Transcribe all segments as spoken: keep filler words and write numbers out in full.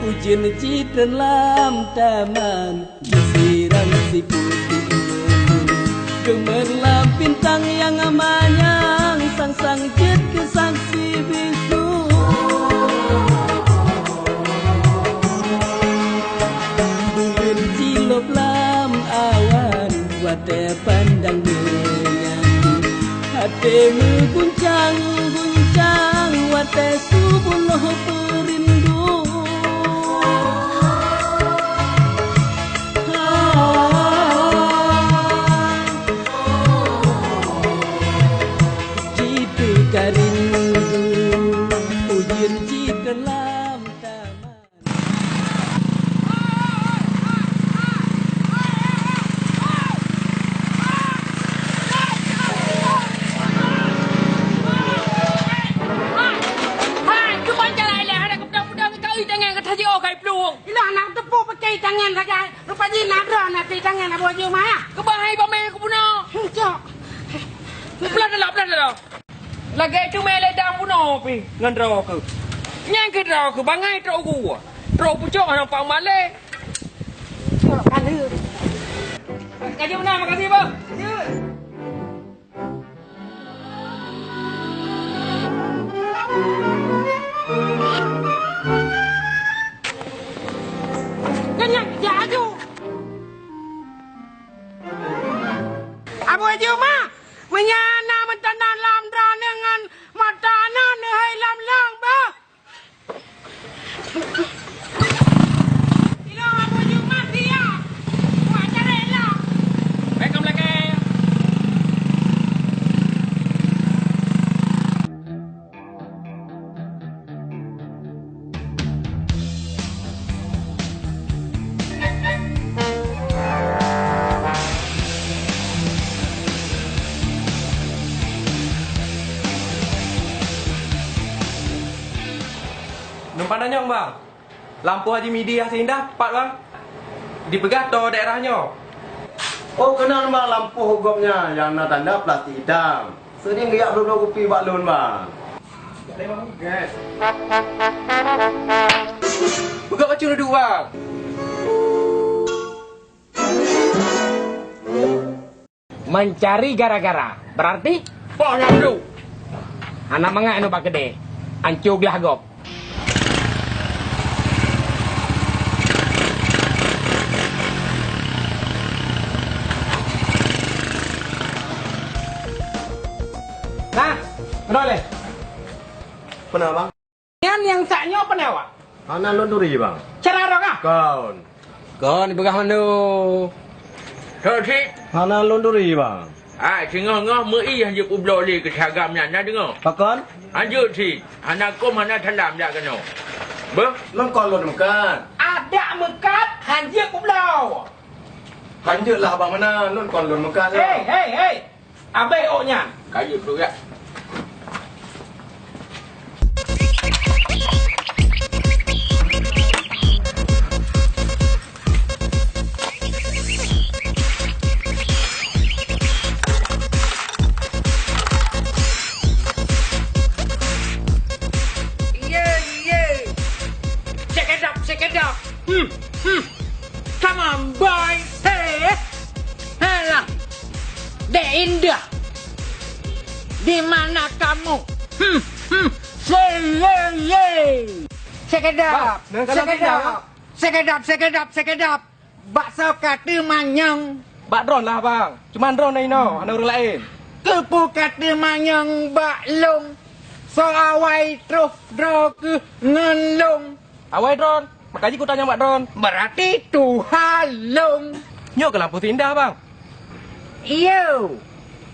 Ujeuen cit lam taman, disiram si putéh. Geumeurlap bintang nyang manyang, sang-sang jeuet keu saksi bisu. Buleuen cilop lam awan, watée pandang meunyan. Até meuguncang-guncang watée su bunoe peurindu. Jiteuka rindu, ujeuen jiteulam taman. Hai, keuban jalan ilée, hana geupeudong-peudong keu kawin tangan ka tajiôh kai plueng. Ilah na teupeu peucai tangan sagai. Rupa jih na droe na teuh tangan Abu Haji Uma, ya? Keuban hai bamé keu bunoe. Hmm, cok. Peugah dulu, peugah dulu. Lagée teumé lé dam bunoe pih ngon droe keuh. Nyan keuh droe keuh bangai trok u gua. Trok pucok hana pak malée. Ka jeuet meunan, makasih, Bang. Nyan, nyan, jak laju. Abu Haji Uma, meunyo na meutanah lam droeneuh ngon mata na neuhôi lam lang beuh. Ilong Abu Haji Uma siap. Buat carek lah. Baik, ka meulakée. Numpang tanyong, Bang. Lampôh Haji Midi Yasin Indah pat, Bang? Dipeugah toe daerah nyoe. Oh, keunan, Bang, lampôh gobnyan nyang na tanda plastik itam. Seuring geujak bloe-bloe kupi bak lôn, Bang. Peugah bacut duek, Bang. Mencari gara-gara, berarti? Pok nyan duek. Hana mangat nyoe bak keudè. Anco glah gob. Nah, keunoe lé. Peue na, Bang? Nyan nyang sak nyoe peue na, Wak? Hana lôn turi, Bang. Cara droe kah? Kon. Kon, ipeugah mandum. Sok cit. Hana lôn turi, Bang. Hai, singoh-ngoh meu-ie han jeuet peubloe lé keu si agam nyan, na deungoe? Pakon? Han jeuet cit. Hana kôm, hana salam jak keunoe. Beuh? Lôn kon lôn meukat. Adak meukat, han jeuet peubloe. Han jeuet lah, Bang, meunan. Lôn kon lôn meukat lôn. Hei, hei, hei! Abéh ôk nyan! Kayém tu, ya. Iye, iye. Check it up, check it up. Hmm, hmm. Come on, boy. Hey. Alah. Dek Indah. Di mana kamu? Hmm, hmm. Say, yeah, yeah. Check it up. Bang, check it up. Check it up, check it up, check it up. Bak soe ka teumanyong? Bak droeneuh lah, Bang. Cuma droeneuh na inoe, hana ureueng laén. Keupeue ka teumanyong bak lôn? Soe awai troh droe keuh ngon lôn? Awai droeneuh, maka jih kutanyong bak droeneuh. Berarti tuha lôn. Nyoe keuh lampôh si Indah, Bang. Iyo.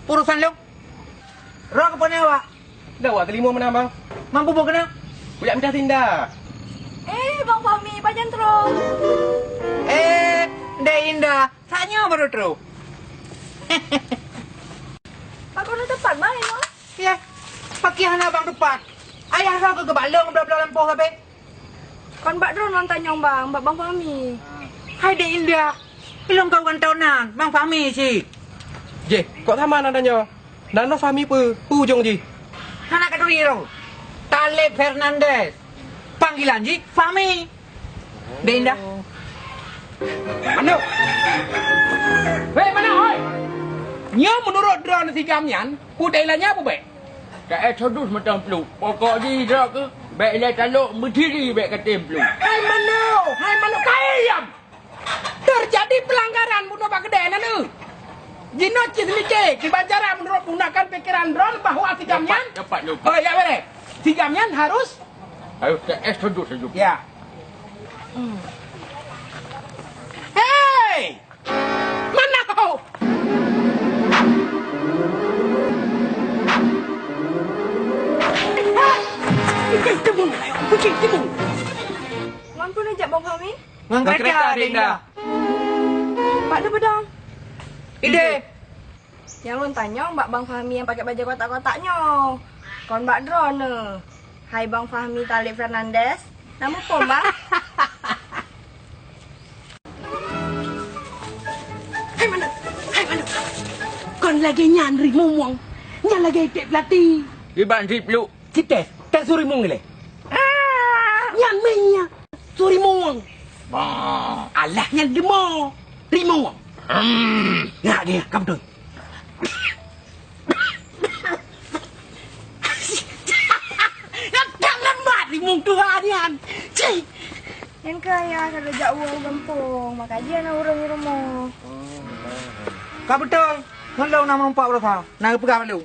Urosan lôn. Roh keupeue na awak? Dak awak teurimong meunan, Bang. Mampu bôh keunoe? Kujak mita si Indah. Eh, Bang Fahmi, pajan troh? Eh, Dek Indah, sak nyoe baru troh. Pakon na teupat, Bang, inoe? Yah, pakon hana Bang teupat. Ayah roh keuh geubak lôn bloe-bloe lampôh sabe. Kon bak droeneuh lôn tanyong, Bang, bak Bang Fahmi. Hai Dek Indah, ilôn kawan tahunan, Bang Fahmi cit. Jeh, kok sama na tanyoe? Nan nyoe Fahmi peue? Peue ujong jih? Hana katuri droe. Taleb Fernandes. Panggilan jih Fahmi. Dek Indah. Manok. Hei, manok, hoi. Nyoe meunurot droeneuh si Gam nyan, peue Dek Indah nyan peue bèk? Ka éh sodus mantong Pluek. Pokok jih droe keuh, bèk ilèe talok, meudiri bèk katem Pluek. Hai manok, hai manok, kayém! Teujadi peulanggaran bunoe bak keudè nan eu. Jinoe cit seumiké, kiban cara meunurot menggunakan pikiran droeneuh bahwa si Gam nyan. Nyoe pat, nyoe pat, nyoe pat. Oh, ya, bèrèh. Si Gam nyan harus. Harus ka éh sodus, sodus. Ya. Hei! Mana kau? Hei! Pergi timbul, ayo, pergi timbul. Wan pun jak Bang Fahmi? Ngon kereta, Dek Indah. Pak tu pedang. Idéh. Nyang lôn tanyong bak Bang Fahmi nyang pakai bajèe kotak-kotak nyoe. Kon bak droeneuh. Hai Bang Fahmi Talib Fernandes, na muphom, Bang? Hai manok, hai manok. Kon lagèe nyan Rimong, nyan lagèe Tek Pelati. Iban Rimong. Cit teh, tak su Rimong ilèe. Ah, nyan mè nyan. Su Rimong. Bah. Alah nyan deungo. Rimong. Hmm. Nyak dia, ka beutôi. Nyan tak lambat Rimong tuha nyan. Cih. Nyan keuh ayah ka geujak woe u gampông, maka jih na ureueng di rumoh. Ka beutôi. Ngon lôn na meureumpok beurasa. Na geupeugah bak lôn.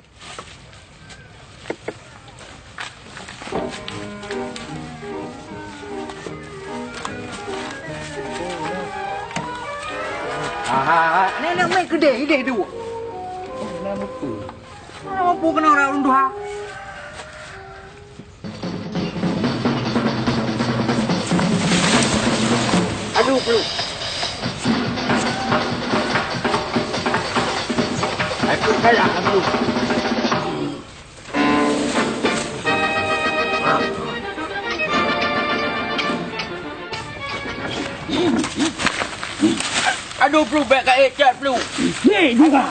Aha, nenek mai keudeh, ideh duek. Oh, na mupu. Mana mupu kena orang duha? Aduh, Pluek. Aku kalah, aduh. Aduh, Pluek, bèk ka ék cat, Pluek. Ni juga.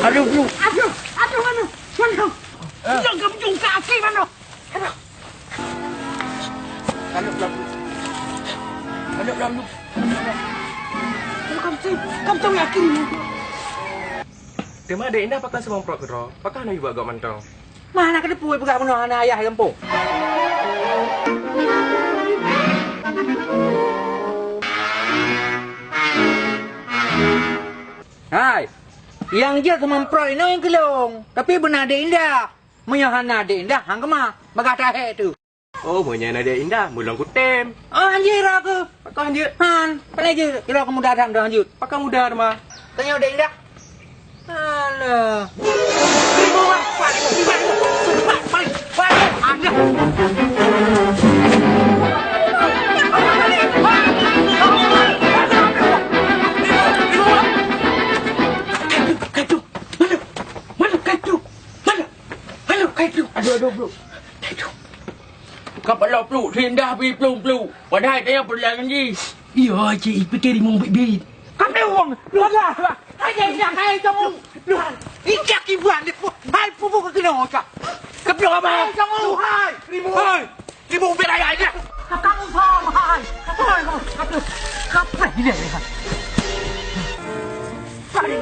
Aduh, Pluek. Aduh, aduh, aduh. Mana? Eh. Jangan kamu jungkak akhir mana? Aduh. Aduh, Pluek. Aduh, Pluek. Aduh, kamu tu, kamu tu yakin ni? Teuma Dek Indah pakon seumamprot keudroe, pakon hana jibak gop mantong. Mana keuneuk peue peugah bunoe hana ayah gampông? Hai, nyang jeuet seumamprot inoe nyang keulong, tapi beuna Dek Indah. Meunyoe hana Dek Indah, han keumah, bagah tahek tu. Oh, meunyoe na Dek Indah, meulong kutem. Oh, hanjeuet ira keuh. Pakon hanjeuet? Han, pane jeuet, ira keuh muda that hanjeuet. Pakon muda teuma? Tanyoe Dek Indah. Alah. Ribu, Bang. Pat, pat, pat, pat, pat, alah. Kacau, kacau. Mana? Mana kacau? Mana? Mana kacau? Aduh, aduh, bro. Kacau. Ka paloe Pluek, si Indah pi plueng Pluek. Padahai tanyoe peureulèe ngon jih. Iya, cit, pikir rimong bit-bit. Ka peureulèe wang. Pluek dah. Hai, hai, hai, kamu. Pluek. Injak iban ni, Pluek. Hai, pupu ka keunoe, Kak. Ka peureulèe apa? Hai, kamu. Hai, rimong. Hai, rimong bit ayah aja. Kamu sama, hai. Hai, kamu. Aduh. Kapreh gila, ya. Hai.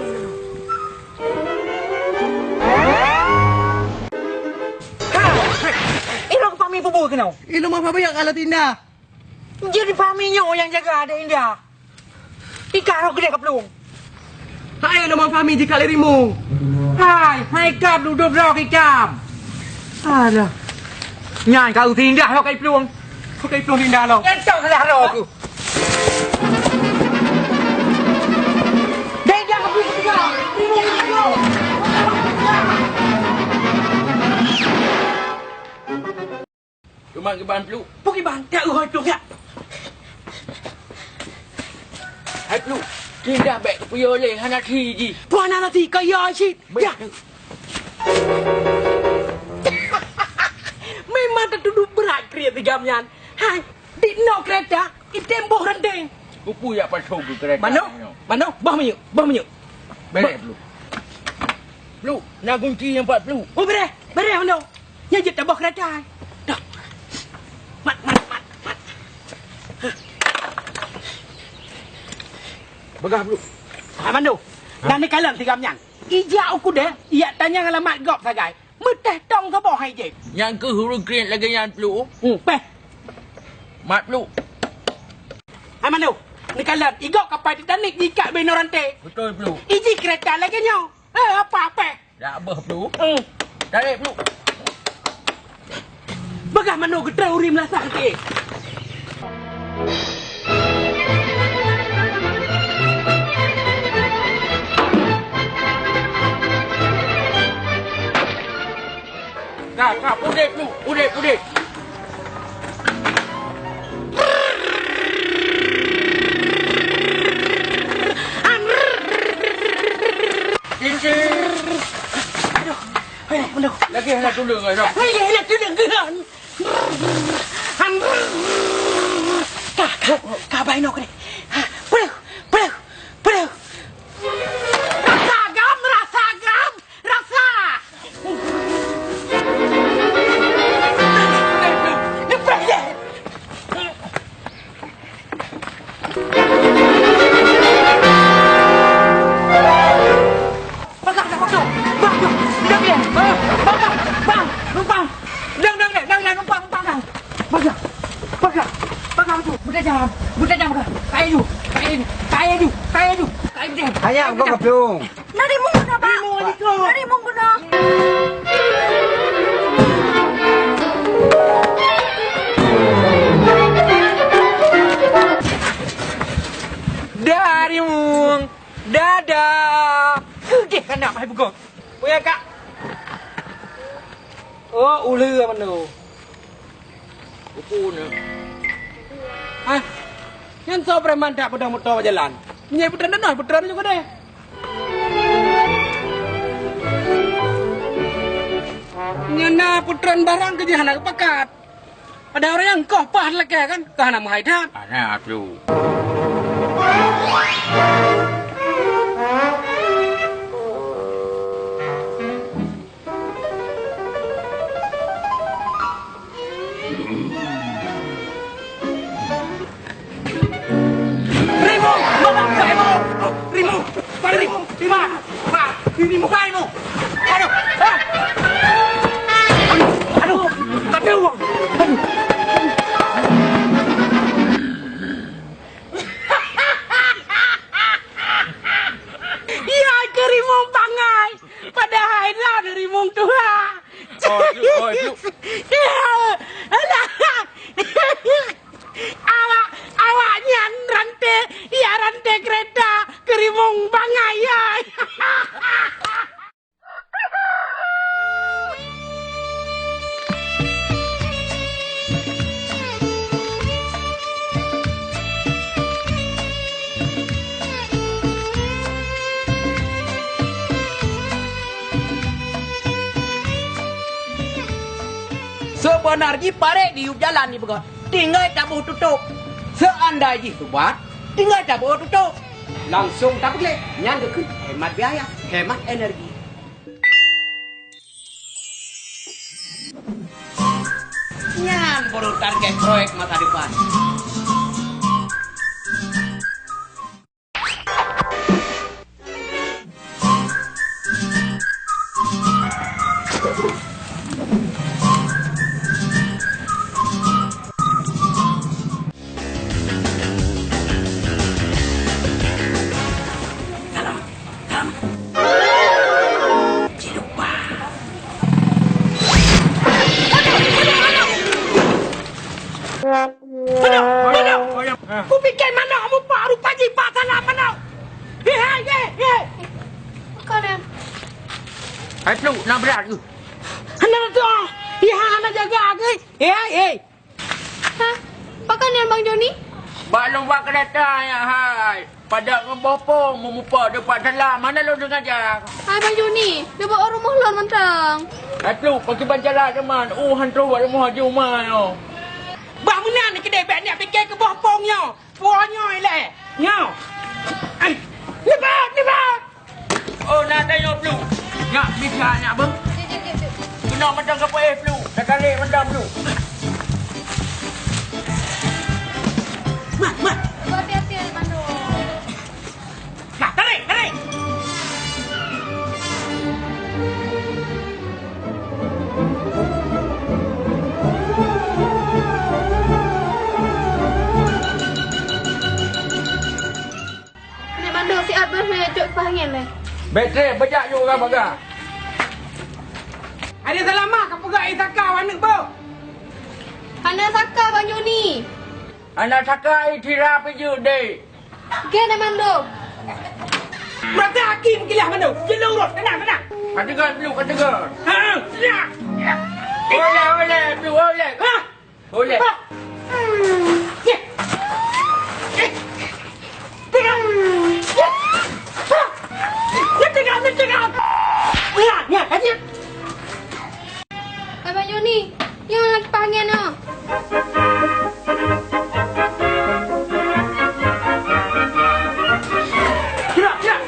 Ilong Fahmi pupu keunoe. Ilong Fahmi nyang kalah tindah. Jadi Fahmi nyoe nyang jaga Dek Indah. Ika roh keudeh ka plueng. Hai, ilong Fahmi jika lé rimu. Hai, hai kap duduk roh ikam. Alah. Nyan ka usi indah roh kai plueng. Roh kai plueng indah lo. Nyan tak salah roh aku. Cuma kiban Pluek. Pok kiban, tak uroe tu, ya. Hai Pluek, tindah bèk kupiôh lé, hana thi jih. Puan hana thi, kaya cit. Ya. Memang tatuduh berat kriet tigam nyan. Hai, di noe kereta, item boh ranteng. Kupu yak pasong ke kereta. Mano? Mano? Boh minyeuk, boh minyeuk. Berek Pluek. Pluek, na gunci nyang pat, Pluek. Oh, bereh, bereh, Mano. Nyan jeuet taboh keurata. Dah. Mat, mat, mat, mat. Peugah, Pluek. Ah, Mano. Ha? Dah neukalon si Gam nyan. Ijak u keudè, ijak tanyong alamat gob sagai. Meutéh tong saboh hai jép. Nyang keuh ureueng kriet lagèe nyan, Pluek. Hmm, pèh. Mat, Pluek. Hai Mano, neukalon, igob kapai Titanic jiikat bak inoe ranté. Beutôi, Pluek. Iji keurata lagèe nyoe. Eh, apa, apa? Dak beuh, Pluek. Hmm. Tarek, Pluek. Peugah Mano geutrön ureueng meulasah keu. Ka, ka, udép, Pluek, udép, udép. Cici. Aduh, aduh, aduh. Lagi hana tuleueng, aduh. Lagi hana tuleueng, aduh. Ka, ka, ka, bai nok ni. Ha, peuleuh, peuleuh, peuleuh. Rasa agam, rasa agam, rasa. Lepas deh. Bang, bang, bang, bang, bang, bang, bang, bang, bang, numpang. Dang, dang, dang, dang, dang, numpang, numpang, dang. Bang, bang, bang, bang, tu, beutajam, beutajam, bang. Kayu, kayu, kayu, kayu, kayu, kayu. Ayam, kau kepung. Nari mung guna, Pak. Nari mung guna. Dari mung. Dadah. Keudeh anak hai bugong. Buya, Kak. Oh, uleue mano. Buku ni. Hah? Nyan soe preman that peudong moto bak jalan? Meunyoe peutreun tanoh, peutreun juga deh. Nyan na peutreun barang keu jih hana geupakat. Padahai ureueng nyan koh paih lakèe kan, ka hana meuhai that. Hana, Abdu. Rimu! Rimu! Rimu! Rimu! Rimu! Rimu! Aduh! Ah! Aduh! Aduh! Aduh! Aduh! Ya, keu rimueng bangai. Padahai lôn rimueng tuha. Oh, Abdu, oh, Abdu. Ya, alah. Awak, awak nyan ranté, ya ranté keureta keu rimueng bangai, ya. Seubeunar jih parek di yup jalan jipeugah, tinggai taboh tutôp. Seuandai jih subat, tinggai taboh tutôp. Langsong tapeugleh, nyan geukheun hemat biaya, hemat energi. Nyan baru target proyek masa depan. Dalam, dalam. Jilupa. Manok, manok. Kupike manok mupak rupa jih pak salah manok. Hei, hei, hei, hei. Apa kau, Nang? Hai, Pluk, na brat keuh? Hana tu. Hei, hana jaga keuh. Hei, hei. Hah? Pakon nyan Bang Joni? Bak lôn bak keudata nyan hai. Padak ngon boh pong meumupa deuk pat dalam, hana lôn deungaja. Hai Bang Joni, neubeuet u rumoh lôn mantong. Hai Pluk, pakriban jalan teuma, uh han troh bak rumoh Haji Uma nyoe. Bah meunan keudeh bèk neuk pike keu boh pong nyoe. Puwoe nyoe ilèe. Nyoe. Ai, nibak, nibak. Oh, na tanyoe Pluk. Bisa nyak beuh. Keunoe mantong ka peuéh plu. Takalek mantong plu. Mah, mah. Hati-hati, Mando. Nah, tarik, tarik. Nek Mando siat beuh mé cok kipaih angén lé. Beutôi, beujak ju urang baga. Ada salah mah ka peugah, eh, saka aneuk boh. Hana saka, Bang Joni. Hana saka, eh, tira peujeuet deh. Oke, Nek Mando. Mata aki meukilah Mando. Jelong rot, tenang, tenang. Ka teugah dulu, ka teugah. Ha, ya. Oleh, oleh, tu oleh. Ha. Boleh. Ah. Ya. Ya. Pegang. Ya. Ah. Ya, pegang, ya, pegang. Ya, ya, ya. Abang Joni, yang lagi panggil no. Gerak, gerak.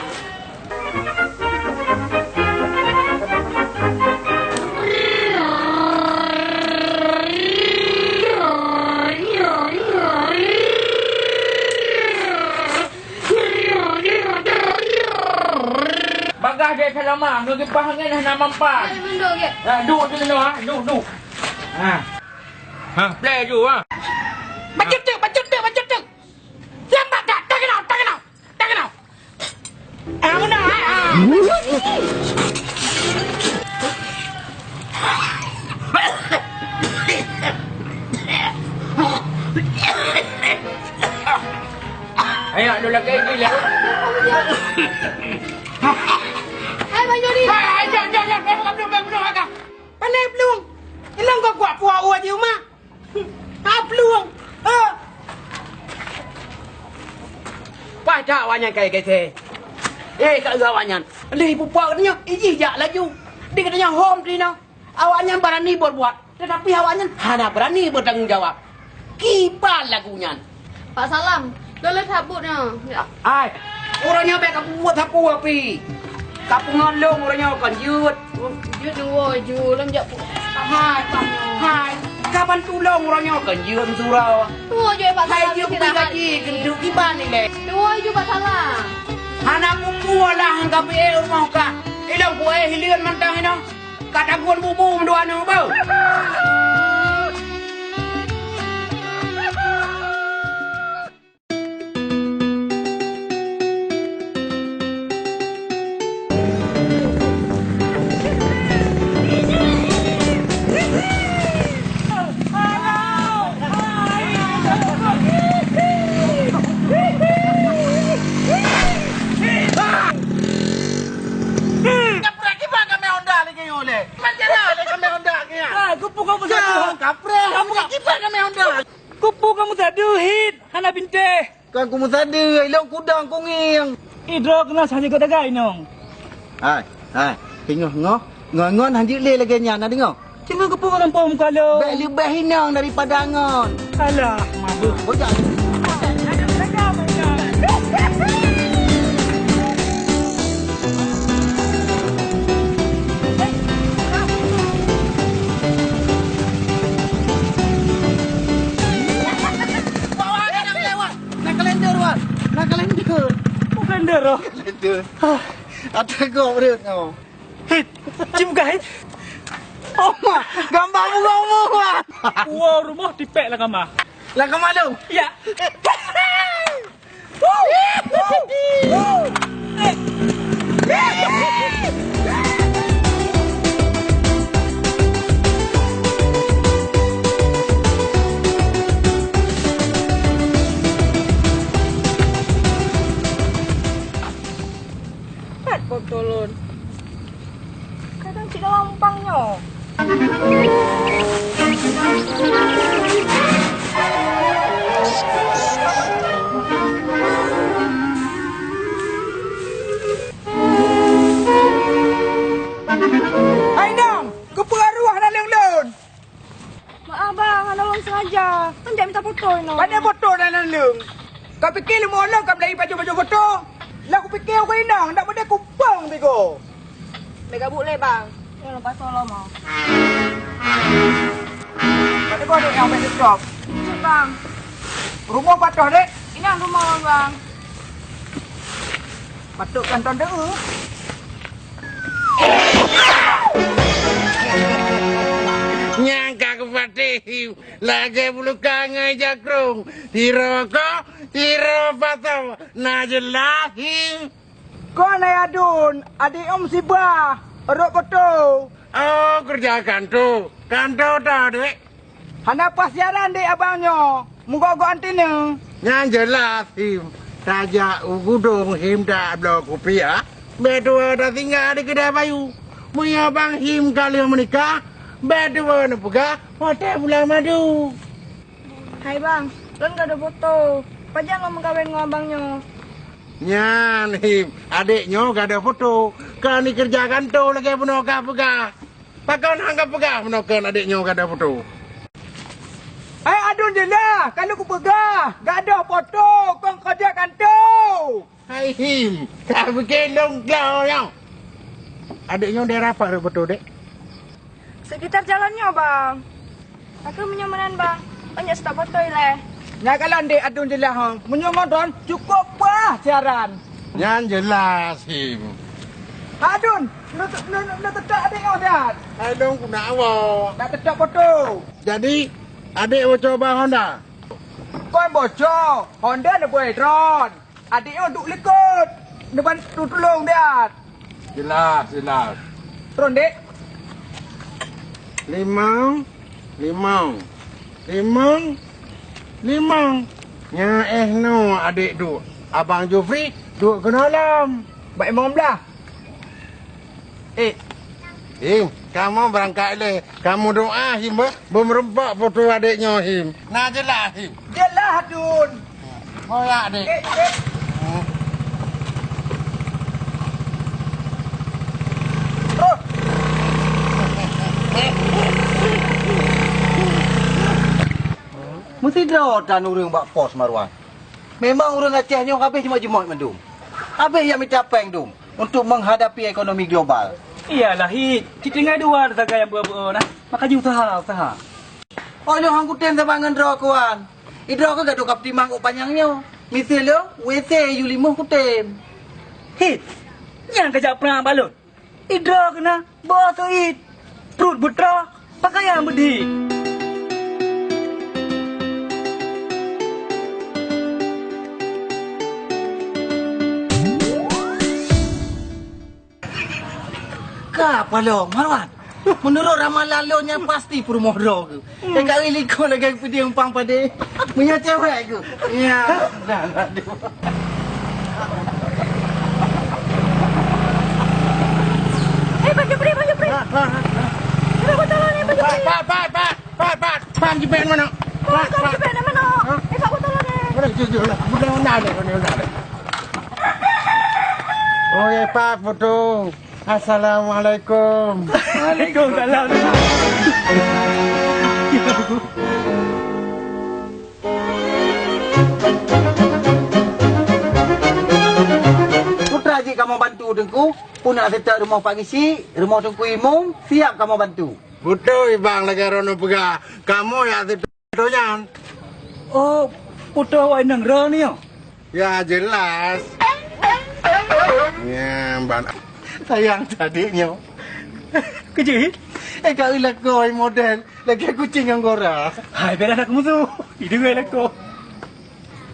Bagah dek Salama, ngon kipaih angén hana mampan. Ada bendung ke? Ha, duek tu kena, ha, duek, duek. Ha. Ha, play ju, ha. Bacut tu, bacut tu, bacut tu. Lambat dah, tak kena, tak kena. Tengok, tengok. Ah, benar, ah. Ayo, lu lagi gila. Hai, Bang Joni. Hai, hai, jangan, jangan, jangan, jangan, jangan, jangan. Pandai peluang. Ilang kau kuat puak uwa di rumah. Ha, peulueng! Ha! Paih that awaknyan ka geusé. Eh, ka eu awaknyan. Lheueh ipupa geutanyoe, ijih jak laju. Di geutanyoe hom teuinoe. Awaknyan barani buet-buet, teutapi awaknyan hana barani beutanggong jawab. Kiban lagu nyan. Pak Salam, lôn lôn that buet nyoe. Ai, uroe nyoe bèk kapubuet sapeue pih. Kapeungon lôn uroe nyoe kon jeuet. Jeuet neuwoe ju lôn jak pu-, hai, hai. Kaban tulông uroe nyoe kon jeuet meusura. Tuwoe ju, Pak Salam. Hai, jeuet istirahat. Bui gaji keuneuk kiban ilèe. Tuwoe ju, Pak Salam. Hana kupuwoe lah ka peuéh rumoh kah. Ilôn kuéh hileuen mantong inoe. Ka tagun bubu meudua nyoe beuh. Kapreh, kiban kamé Honda lagèe nyoe lé? Kiban cara lé kamé Honda nyan? Ah, kupu kamu satu. Kapreh, kamu kiban kamé Honda. Kupu kamu satu hit, hana binteh. Kan kumeusadeue, ilôn kudong kungieng. Idroe keunoe saja geudagai nong. Hai, hai, teungoh ngoh, ngon-ngon hanjeuet lé lagèe nyan, na deungoe? Cuma keupeue gampông muka lôn. Bèk leubeh inong daripada ngon. Alah, mabuk. Bocah. Bawa anak lewat. Na kalender, Wan. Na kalender. Oh, kalender, oh. Kalender. Ah. Ata gop rot nyoe. Hit, cim gait. Oh, ma, gambar bunga umur, Wan. Wow, rumoh tipek lah kama. Lah kama lu? Ya. Pat foto lôn. Kadang cit orang mumpang nyoe. Hai nang, keupeue arwah naleueng lôn? Maaf bang, hana lôn sengaja. Kan jak mita foto inoe. Pandai foto dan naleueng. Kau pikir leumo lôn ka meulai pajoh-pajoh foto? Lah kupikir kau inong, ndak meudeh kupong bigo. Bèk gabuk lé, Bang. Nyoe lôn pasoe lom, Bang. Pat teungoh, Dek, nyang bèk teucok? Jeuet, Bang. Rumoh pat teungoh, Dek? Inan rumoh lôn, Bang. Patôt kantong deuh. Nyang ka kupatéh lagèe buluka ngon jakrong, sidroe koh, sidroe pasoe, na jeulaih. Kon hai Adun, adék nyoe musibah, rhot poto. Oh, keureuja kantô. Kantô ta, Dek? Hana paih siaran, Dek, abang nyoe. Meugok-gok anteuna. Nyan jeulaih, Him. Tajak u gudong, Him, tabloe kupiah. Bèk tuwoe tatinggai di keudè bayu. Meunyoe abang Him ka lheueh meunikah, bèk tuwoe neupeugah watèe bulan madu. Hai Bang, lôn gadôh poto. Pajan lôn meukawen ngon abang nyoe? Nyan, Him, adék nyoe gadôh poto. Kon keureuja kantô lagèe bunoe kapeugah. Pakon han kapeugah bunoe kon adék nyoe gadôh poto? Hai Adun jeulaih, ka lôn kupeugah, gadôh poto, kon keureuja kantô. Hai Him, ka beuke lôn klo nyoe. Adék nyoe daerah pat rhot poto, Dek? Sekitar jalan nyoe, Bang. Aku meunyoe meunan, Bang. Ôk nyoe stop poto ilèe. Nyan kalon, Dek, Adun jeulaih, ho. Meunyoe ngon droen, cukôp paih siaran. Nyan jeulaih, Him. Adun, neu-, neu-, neu-, neuteutok adék nyoe siat. Hai lôn kunak woe. Nak teutok poto. Jadi, adék boco ban Honda? Kon boco, Honda neubôi droen. Adék nyoe duek likot, neubantu tulông biet. Jeulaih, jeulaih. Tron, Dek. Limong, limong, limong, limong. Nyan 'oh noe adék duek. Abang Jufri duek keunoe lom. Bak limong blah. Eh. Him, kamoe beurangkat lé. Kamoe doa, Him, beu-, beumeurumpok poto adék nyoe, Him. Na jeulaih, Him? Jeulaih, Dun. Hoyak, Dek. Eh, eh. Hmm. Oh. Meusidroe tan ureueng bak pos, Marwan. Memang ureueng Aceh nyoe habéh jimot-jimot mandum. Habéh jak mita péng dum untuk menghadapi ekonomi global. Iyalah, Hit. Cit tinggai dua sagai nyang beu-beu na. Maka jiusaha, usaha. Oh, nyoe han kutem saban ngon droe, Kuan. Idroe keuh gadôh ka peutimang ôk panyang nyoe. Miseue lôn, W C yue limoh kutem. Hit. Nyang ka jak prang balon. Idroe keuh na, boh seuit, pruet beutroh, pakaian beudhi. Ka palong, Marwan. Meunurot ramalan lôn nyan pasti peurumoh droe keuh. Eh, kali likot lagèe peudieng pang padé. Meunyoe cewek keuh. Ya, dah, dah, dah. Eh, Bang Jepri, Bang Jepri. Ha, ha, ha, ha. Kenapa jalan ni, Bang Jepri? Pat, pat, pat, pat, pat, pat. Bang Jepri mana? Oh, Bang Jepri mana? Ha? Eh, Pak, betul ni. Mana jujur lah. Mudah-mudahan deh, mudah-mudahan deh. Oh, ya, Pak, betul. Assalamualaikum. Waalaikumsalam. Putra jih kamoe bantu, Teungku. Pun nak seutôt rumoh Pak Gisi, rumoh Teungku Imum, siap kamoe bantu. Beutôi, Bang, lagèe droeneuh peugah. Kamoe jak seutôt. Poto nyan. Oh, poto awak inong droe nyoe? Ya, jeulaih. Ya, ban. Sayang tadi nyoe. Keujeut? Eh, ka lakoe model lagèe kucing anggora. Hai, bèk na kumusoh. Idéh lakoe.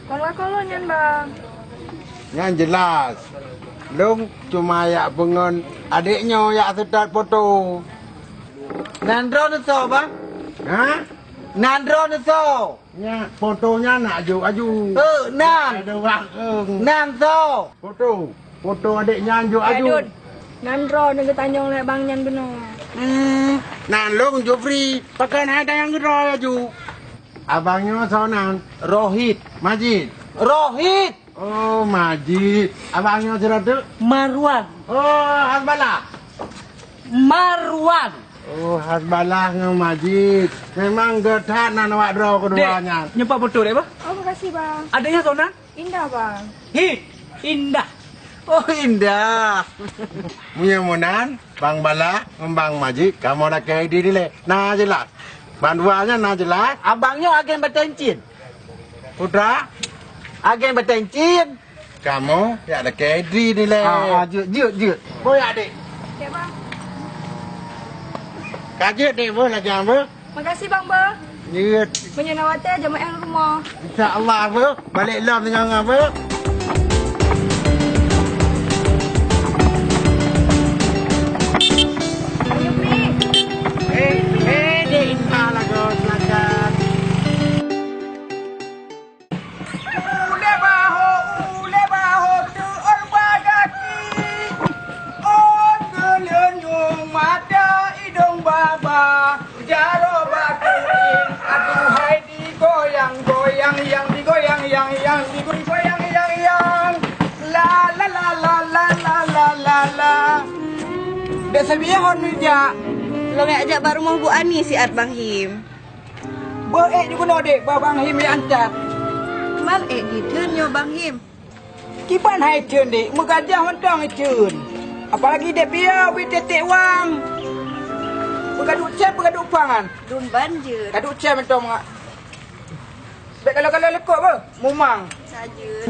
Kon lakoe lôn nyan, Bang. Nyan jeulaih. Lôn cuma jak peungon adék nyoe jak seutôt poto. Nan droeneuh soe, Bang? Ha? Nan droeneuh soe? Nyan, poto nyan nak jok aju. Eh, nan. Ada ureueng, eh. Nan soe? Poto. Poto adék nyan jok aju. Eh, Dun. Nan droeneuh geutanyong lé abang nyan bunoe. Hmm, nan lôn Jufri. Pakon hai tanyong keudroe aju? Abang nyoe soe nan? Rohit. Majid. Rohit. Oh, Majid. Abang nyoe sidroe teuk? Marwan. Oh, Hasbalah. Marwan. Oh, Hasbalah ngon Majid. Memang göt that nan awak droe keudua nyan. Dek, nyoe pat poto, Dek, bah? Oh, makasih, Bang. Adék nyoe soe nan? Indah, Bang. Hi, Indah. Oh, indah. Meunyoe meunan, Bang Bala ngon Bang Majik, kamoe lakée idri dilée. Na jeulaih. Bandua nyan na jeulaih. Abang nyoe agen batée cit. Putra. Agen batée cit. Kamoe jak lakée idri dilée. Ah, ah, jeuet, jeuet, jeuet. Boh jak, Dek. Oke, Bang. Ka jeuet, Dek, boh, lagée boh. Makasih, Bang, boh. Jeuet. Meunyoe na watée, jeuet meu'en rumoh. Insya Allah, boh. Balek lom singoh, boh. Ayo, Pri. Eh, eh, Dek Intan lagoe, silakan. Ulée baho, ulée baho teuôt bak gaki. Oh, keuleunyoe mata idong baba, jaroe bak keuieng. Aduhai digoyang-goyang, yang digoyang, yang, yang digoyang, yang, yang. La, la, la. Dek Sabiah hon neujak. Lôn jak bak rumoh Bu Ani siat Bang Him. Beuék jikeunoe dek, bah Bang Him nyang that. Teuma ék jih theun nyoe Bang Him. Kiban hai theun dek, meugaja mantong theun. Apalagi dek piôh bit tiek-tiek wang. Peugadôh cai, peugadôh pangan. Dum banjir. Gadôh cai mantong. Bék kalau-kalau lekok beuh, mumang. Sajeut.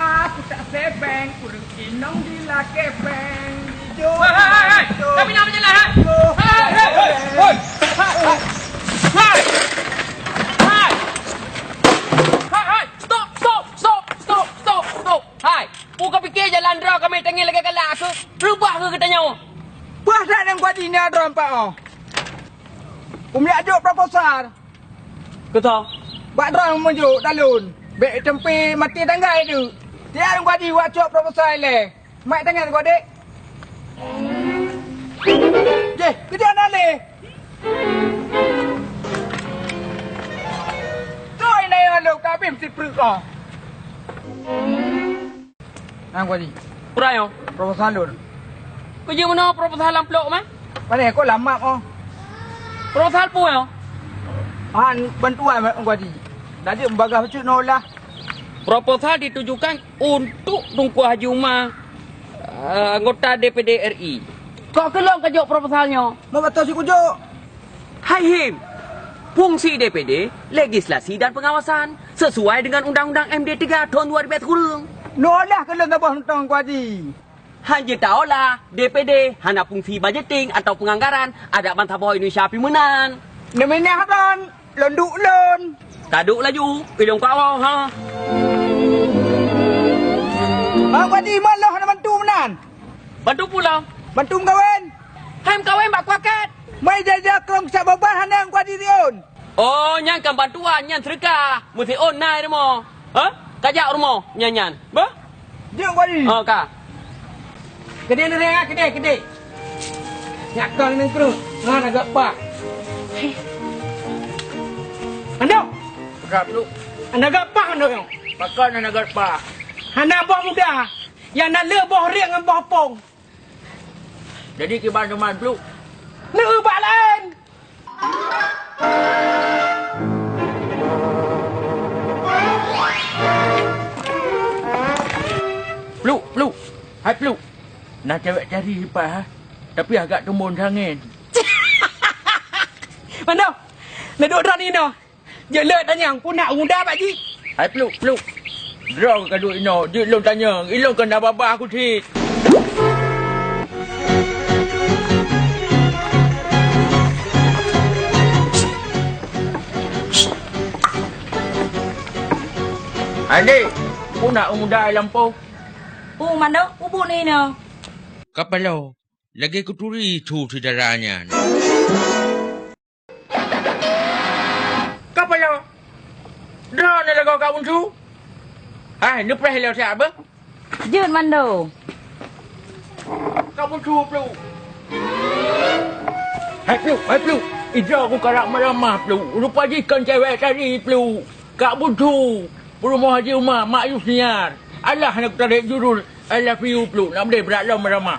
Aku tak sebeng, ureueng inong dilakée péng. Hei, hei, hei, hei. Tapi nama jelas, ha? Hei, hei, hei. Hei, hei. Hei, hei. Stop, stop, stop, stop, stop, stop. Hai, peue kapiké jalan droe kamoe tangieng lagée galak keuh? Reubah keuh geutanyoe. Peue that nyang kuat jih nyan droe empat oh. Umi ajok proposal. Keu soe? Bak droe meujok talon. Bék teumpi maté tanggai teuk. Tiang gua di wak cok proposal lé. Mat tangai gua dek. Jeh, keudian alé. Toi na nyang lôn ka abéh meusipreuk kah. Nyan, Kuaji. Peue nyoe? Proposal lôn. Keu jeuet meunoe proposal lam plôk mah? Pane, kok lam map oh. Proposal peue nyoe? Han bantuan, Kuaji. Jadi bagaih bacut noe lah. Proposal ditujukan untuk Teungku Haji Uma, eh, anggota D P D R I. Kok keu lôn kajok proposal nyoe? Mau beutôi sikujok. Hai Him, fungsi D P D, legislasi dan pengawasan, sesuai dengan Undang-Undang M D tiga tahun dua ribu tiga. Nolah keu lôn saboh mantong, Kuaji. Han jeuet taolah, D P D hana fungsi budgeting atau penganggaran, adak bansaboh Indonesia pih meunan. Neuminah ban, lôn duek lôn. Taduek laju, ilong kawah, ha. Bang Kuaji, man lôn hana bantu meunan. Bantu pulang. Bantu meukawen. Hai meukawen bak kuakét. Mai jaja krong syak babah hana nyang kuat dirion. Oh, nyan kan bantuan, nyan seudeukah. Meusiôn na i rumoh. Ha? Kajak rumoh nyan nyan. Beuh? Jeuet kuat diri. Oh, ka. Keudeh leuréng ah, keudeh, keudeh. Nyak kong nang kruet. Ngon agak pah. Ando. Peugah dulu. Anda agak pah ando nyong. Pakon anda agak pah. Hana boh muda. Nyang na le boh rieng ngon boh pong. Jadi kiban teuma Pluek? Neu bak laén. Pluek, Pluek. Hai Pluek. Na cewek cari ipa, tapi agak tumbon sangén. Mano? Ladok droe ninoe. Jeuet leuet tanyong, peue na muda bak jih? Hai Pluek, Pluek. Droe ka duek inoe, jeuet lôn tanyong, ilôn kon na babah aku cit. Hai Dek, peue na muda i lampôh? Peue mano, peue buet ninoe? Kapalo, lagèe kuturi su syedara nyan. Kapalo, droeneuh lagoe Kak Bunsu? Hai, neupreh ilèe siat beuh? Jeuet mando. Kak Bunsu, Pluek. Hai Pluek, hai Pluek. Ija ku karap meuramah, Pluek. Rupa jih kon cewek tadi, Pluek. Kak Bunsu, peurumoh Haji Uma, Mak Yusniar. Alah, hana kutarek judul I love you, Pluek. Nak meudeh brat lom meuramah.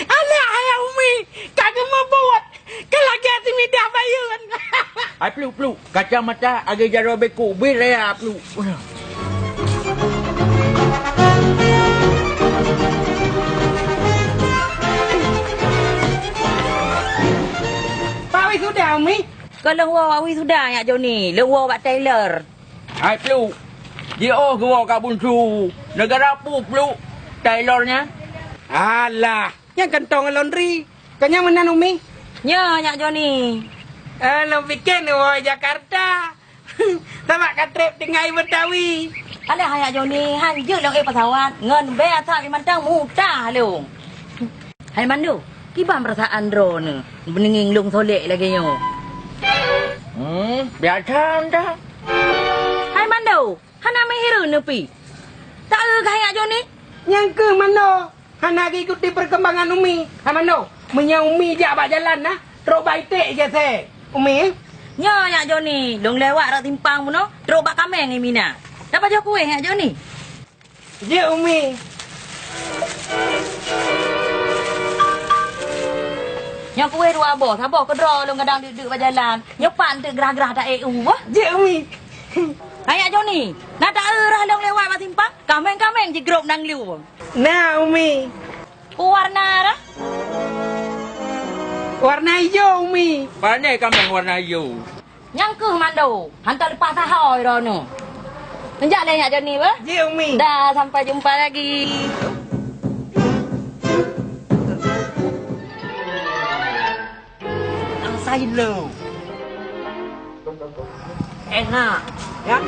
Alah, ayah Umi, ka geumeubuet, ka lagèe simidah bayeuen. Ai pluek-pluek, kacamata lagèe jaroe beuko, bit raya pluek. Bak wisuda, Umi? Kon lôn woe bak wisuda, Nyak Joni. Lôn woe bak tailor. Hai pluek, jiôh geuwoe keu Bungsu. Neugara peue pluek tailor nyan? Alah, nyan kantong laundry. Kon nyan meunan, Umi? Nyoe, Nyak Joni. Eh, lôn pike neuwoe Jakarta. Sabab ka trép tinggai Betawi. Alah, Nyak Joni, han jeuet lôn éh pesawat. Ngon bée asai mantong muta lôn. Hai Mando, kiban peurasaan droeneuh beuninging lôn solek lagèe nyoe? Hmm, biasa anda. Hai Mando, hana meuhireuen neupi? Taeu kah Nyak Joni? Nyang keuh Mando, hana geuikuti peurkembangan Umi. Hai Mando, meunyoe Umi jak bak jalan na, trok bak iték geusék. Umi, eh? Nyoe Nyak Joni, lôn lewat rot simpang bunoe, trok bak kaméng i Mina. Tapajoh kueh Nyak Joni? Jeuet, Umi. Nyoe kueh dua boh, saboh keudroe lôn gadang deuk-deuk bak jalan. Nyoe pat eunteuk grah-grah taék u boh. Jeuet, Umi. Hai Nyak Joni, na taeu rah lôn lewat bak simpang? Kaméng-kaméng jigrôp nanggroe. Na, Umi. Peue warna rah? Warna ijo, Umi. Pane kaméng warna ijo? Nyang keuh Mando, hantom leupah sahoe droeneuh. Neujak lé Nyak Joni beuh? Jeuet, Umi. Dah, sampai jumpa lagi. Nang sai lô. Enak, ya.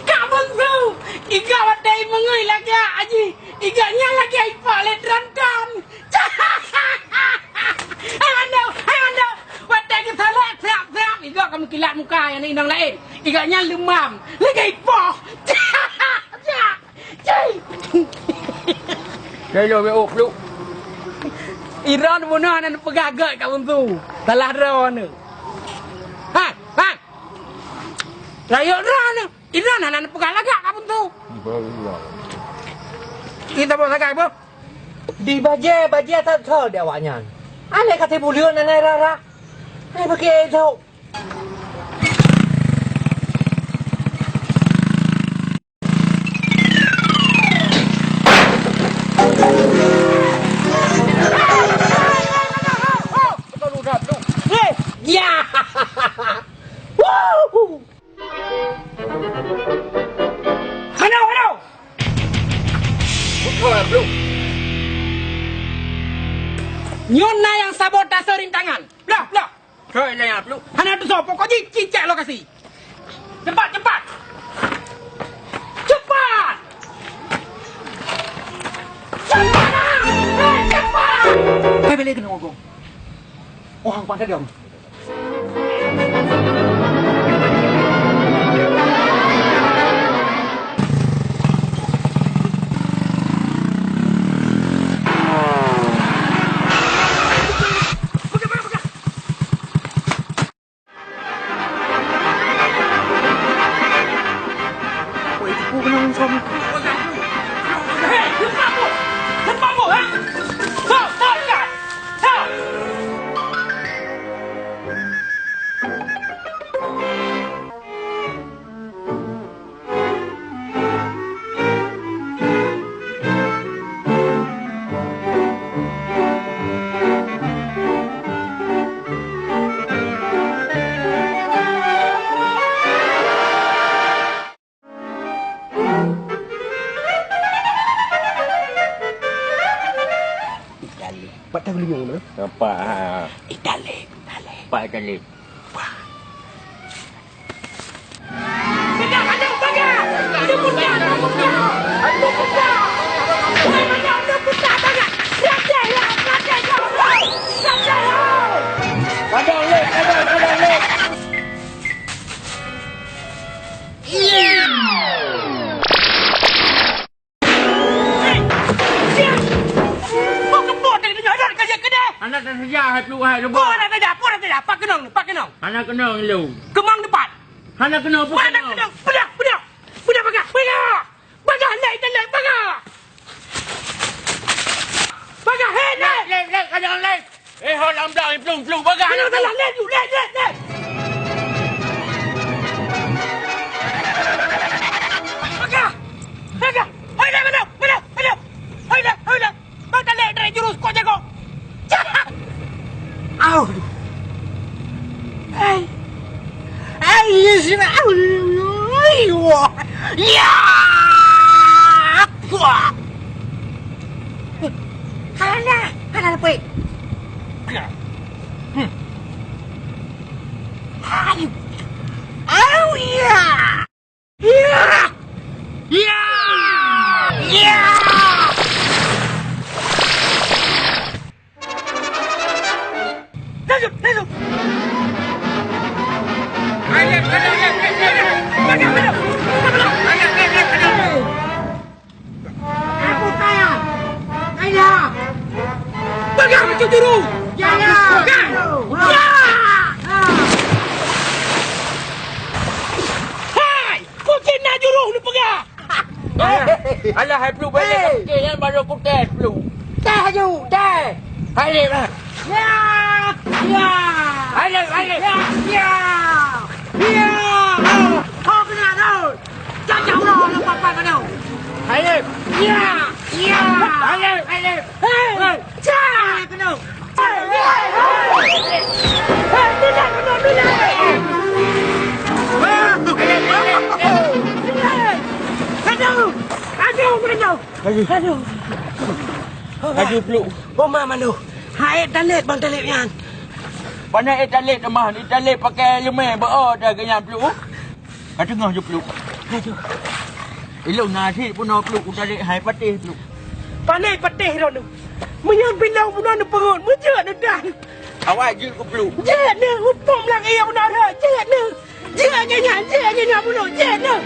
Kak Bungsu, iga watèe meungui lagak aji, iga nyan lagak ipak lé tron-tron. Hai Mando, hai Mando, watèe geusalak siap-siap, iga ka meukilat muka nyang inong laén. Iga nyan leumam, lagak ipoh. Cai! Lé lôn wéuk pluek. Iran bunoe hana neupeugah gèt Kak Bungsu. Salah droeneuh. Han, han. Rayeuk droeneuh. Iran hana neupeugah lagak Kak Bungsu. Kita bawa sagai, boh. Di bajèe-bajèe that thô di awaknyan. Aneh ka sibuleuen anai rara. Aneh beuke thô. Ya! Wuhu! Hana, hana! Nyoe na nyang sabotase rintangan. Blah, blah! Keu ilèe nyan pluek. Hana tusoe, pokok jih cicak lokasi. Cepat, cepat. Cepat! Cepat! Hei, cepat! Hai, bèk lé keunoe, Gong. Oh, hang kuat saja. Italib. Pat tahu lima mana? Nampak, ha. Italib, Italib. Pat Italib. Wah. Anak dah saja, hai peluh, hai lubuk. Anak dah saja, apa dah saja? Apa kenong ni? Apa kenong? Anak kenong lu. Kemang depan. Hana keunoe, peue keunoe? Hana keunoe. Peue dah, peue dah. Peue dah, peue Peugah! Peugah lé, lé, peugah! Peugah, hei, lé! Lé, lé, lé, kadang lé! Eh, ho lam blang, plueng, plueng, peugah! Peugah, peugah, lé, lé, lé, lé! Peugah! Peugah! Hei, lé, mana? Mana? Mana? Hei, lé, hei, lé! Bang Taleb dari jurus kok jago. Cah! Au! Hai! Hai, sini! Au! Ya! Kuah! Kalah! Kalah, Pui! Hmm. Hai! Au, ya! Ya! Ya! Ya! Laju, laju! Ayo, ayo, ayo, ayo, ayo! Laju, laju! Ayo, ayo, ayo, ayo! Aku kaya! Kaya! Pegang macam juru! Ya! Pegang! Ya! Hai! Kucing na juru lu pegang! Alah, alah, hai Pluek, balik Hei! Ka pike nyan baru kutéh, Pluek. Téh aju, téh. Hai, Lip, ah. Ya! Ya! Hai, Lip, hai, Lip. Ya! Ya! Ya! Kau kena tu. Jangan ulang, ulang papan kau tu. Hai, Lip. Ya! Ya! Hai, Lip, hai, Lip. Hei! Hei! Cah! Kena! Hei! Hei! Hei! Bila, bila, bila! Aduh! Aduh! Aduh! Aduh! Aduh! Aduh, Pluek. Boma malu. Hai Taleb, Bang Taleb nyan. Pandai eh Taleb teuma, ni Taleb pakai leumeh beu dah geunyang, Pluek. Ka teungoh ju, Pluek. Aduh. Ilong na cit bunoe, Pluek, utarék hai patéh, Pluek. Panéh patéh droeneuh. Meunyoe bilong bunoe neupeurot, meujeuet neudah. Awai jeuet keu, Pluek. Jeuet neuh, upom lam ié bunoe rhot, jeuet neuh. Jeuet nyan, jeuet nyan bunoe, jeuet neuh.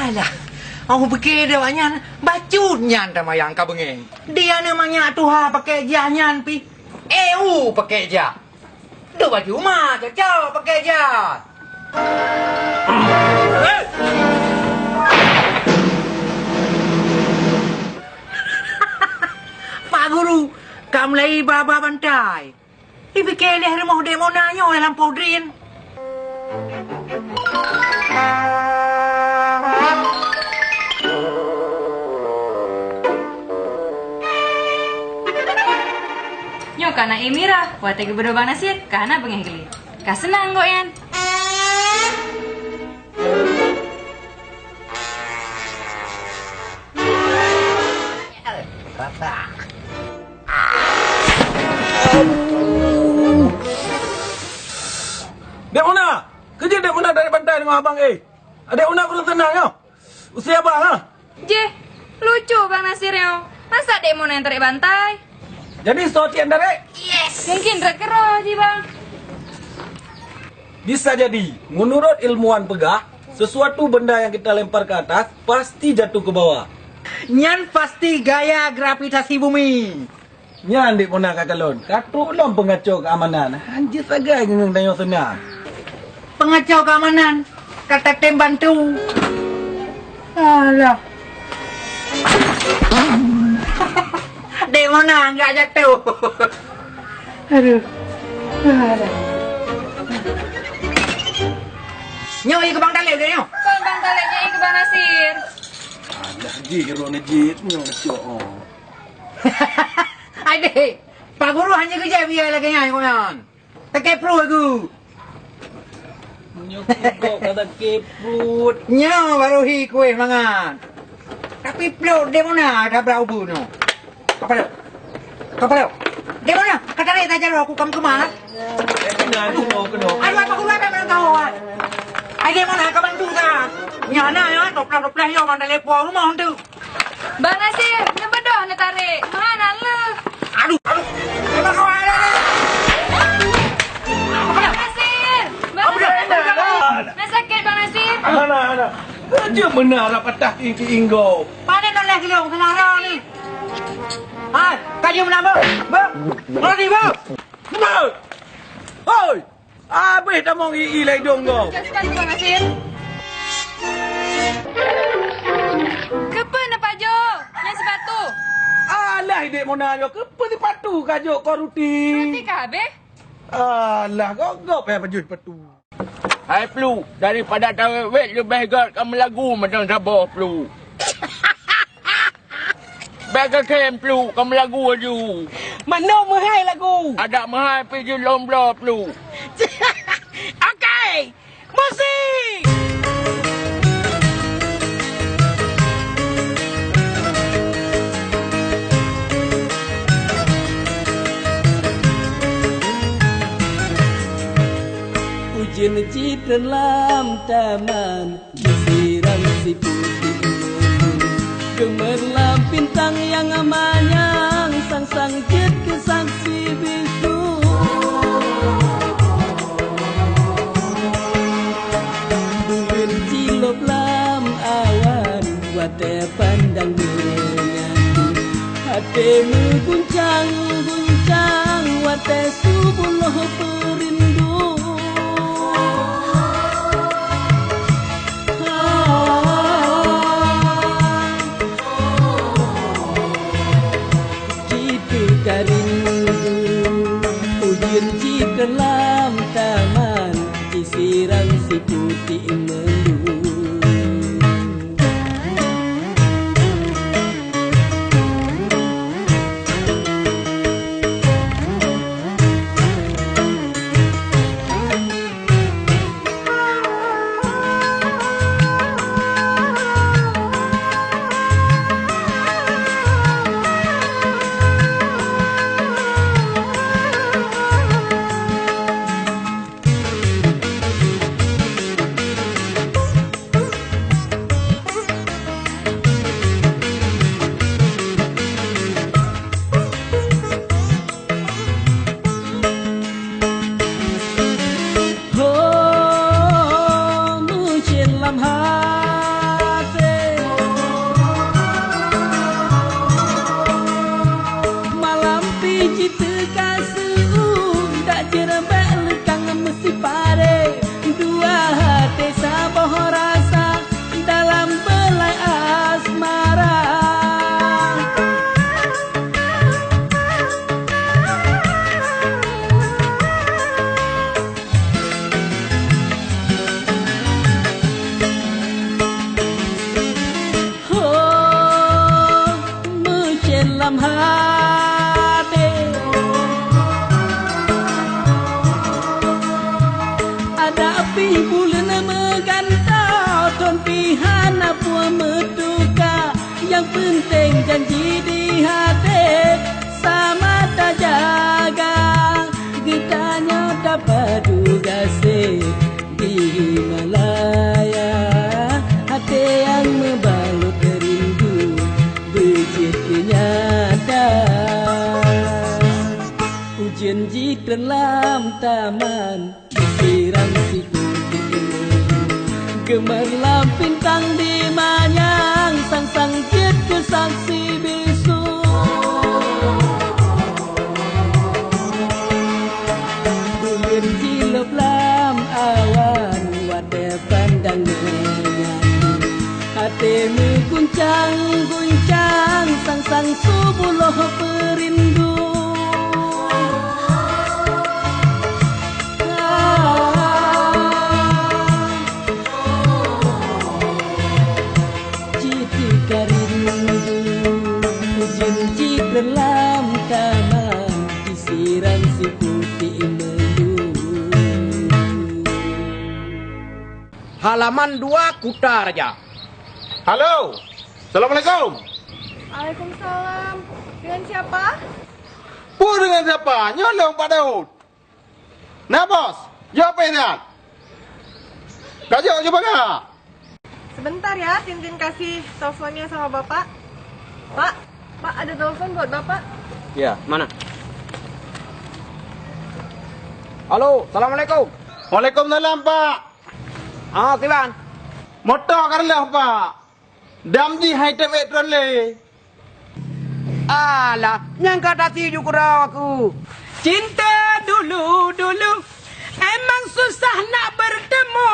Alah, au pike deh awak nyan, bacut nyan tamayang ka beungéh. Dia na manyak tuha pakai jah nyan pih. Eh, u pakai jah. Duk baju ma cocok pakai jah. Pak Guru, ka mulai ba-ba bantai. Ipike lé rumoh Dek Mona nyoe lam podrin. Nyoe ka na ié mirah, watée geubeudôh Bang Nasir, ka hana beungéh geuh lé. Ka seunang gobnyan. Dek Mona! Keu jeuet Dek Mona tarék bantai deungon abang, eh? Dek Mona kureueng seunang nyoe. Use abang, ha? Jeh, lucu Bang Nasir nyoe. Masa Dek Mona nyang tarék bantai? Jadi soe nyang tarék? Yes! Mungkin rot keudroe jih, Bang. Bisa jadi, menurut ilmuwan peugah, sesuatu benda yang kita lempar ke atas pasti jatuh ke bawah. Nyan pasti gaya gravitasi bumi. Nyan Dek Mona ka kalon, ka trok lom peungaco keamanan. Hanjeuet sagai ngeungeung tanyoe seunang. Peungaco keamanan, ka tatem bantu. Alah. Dek Mona enggak jatuh. Aduh. Aduh. Nyoe keu Bang Taleb deh nyoe. Kon Bang Taleb, nyoe keu Bang Nasir. Alah, jih roh neujit nyoe cok. Adik, Pak Guru hanya kerja biar lagi ngai kau nyan. Takei pruet aku. Meunyoe keu kok ka takei pruet. Nyoe baru hi kueh mangat. Tapi pruet Dek Mona tabra ubu nyoe. Kapalo. Kapalo. Dek Mona, ka tarék tajak aku kam keumah. Eh, kena, kena, kena. Aduh, apa kurang ada mana tahu, ah. Ai Dek Mona ka bantu ka. Nyana ya, toplah-toplah yo mandale po rumah tu. Bang Nasir, neubeudôh neutarek. Meuhana leuh. Aduh, aduh. Bang Nasir, Bang Nasir. Na sakét, Bang Nasir. Hana, hana. Raja beuna rap patah tinggi inggo. Pane noleh geulong seunara ni. Hai, ka jeuem meunan, beuh? Beuh? Berani, beuh? Beuh! Hoi! Abéh tamong i-i lé idong gob. Jelaskan, Bang Hasyim. Keupeue neupajoh nyan sipatu? Alah, idék Mona nyoe, keupeue sipatu kajok kok ruti? Ruti ka habéh? Alah, gob-gob payah pajoh sipatu. Hai Plu, daripada tawét-wét leubeh gét kameulagu mantong saboh Plu. Bék kakém Plu, kameulagu laju. Manoe meuhai lagu. Adak meuhai pih jeuet lom bloe Plu. Oke, musik. Ujeuen cit lam taman, disiram si putéh meunyu. Geumeurlam bintang nyang manyang, sang-sang jeuet keu saksi bisu. Buleuen jilôb lam awan, watée pandang meunyan. Até meuguncang-guncang watée su bunoe peurindu. Jiteuka rindu, ujeuen jiteulam taman, jisiram si putéh meunyu. Ho, meucen lam até. Malam pih jiteuka seu, dak jeuet bék leukang meusiparé. Dua até saboh rasa dalam beulai asmara. Ho, meucen lam até. Adak pih buleuen meugantoe, thon pih hana peue meutuka. Nyang peunteng janji di até sama tajaga. Geutanyoe tapadu gaséh di Himalaya, até nyang meubalot rindu beujeuet keu nyata. Ujeuen jiteulam taman, disiram si putéh meunyu. Geumeurlam bintang di manyang, sang-sang jeuet keu saksi bisu. Buleuen jilôb lam awan, watée pandang meunyan. Até meuguncang-guncang, sang-sang su bunoe peurindu. Jiteuka rindu, ujeuen jiteulam taman, disiram si putéh meunyu. Halaman dua, Kuta Raja. Halo. Assalamualaikum. Waalaikumsalam. Dengan siapa? Peue dengan siapa? Nyoe lôn Pak Daud. Na, Bos, jaweueb pih nyan. Ka jok ju paga. Sebentar ya, Tintin kasih teleponnya sama Bapak. Pak, Pak, ada telepon buat Bapak. Ya, mana? Halo, assalamualaikum. Waalaikumsalam, Pak. Ah, kiban? Moto ka reuloh, Pak. Dam jih hai trép ék trôn lé. Alah, nyang ka tasi ju keudroe aku. Cinta dulu-dulu emang susah nak bertemu.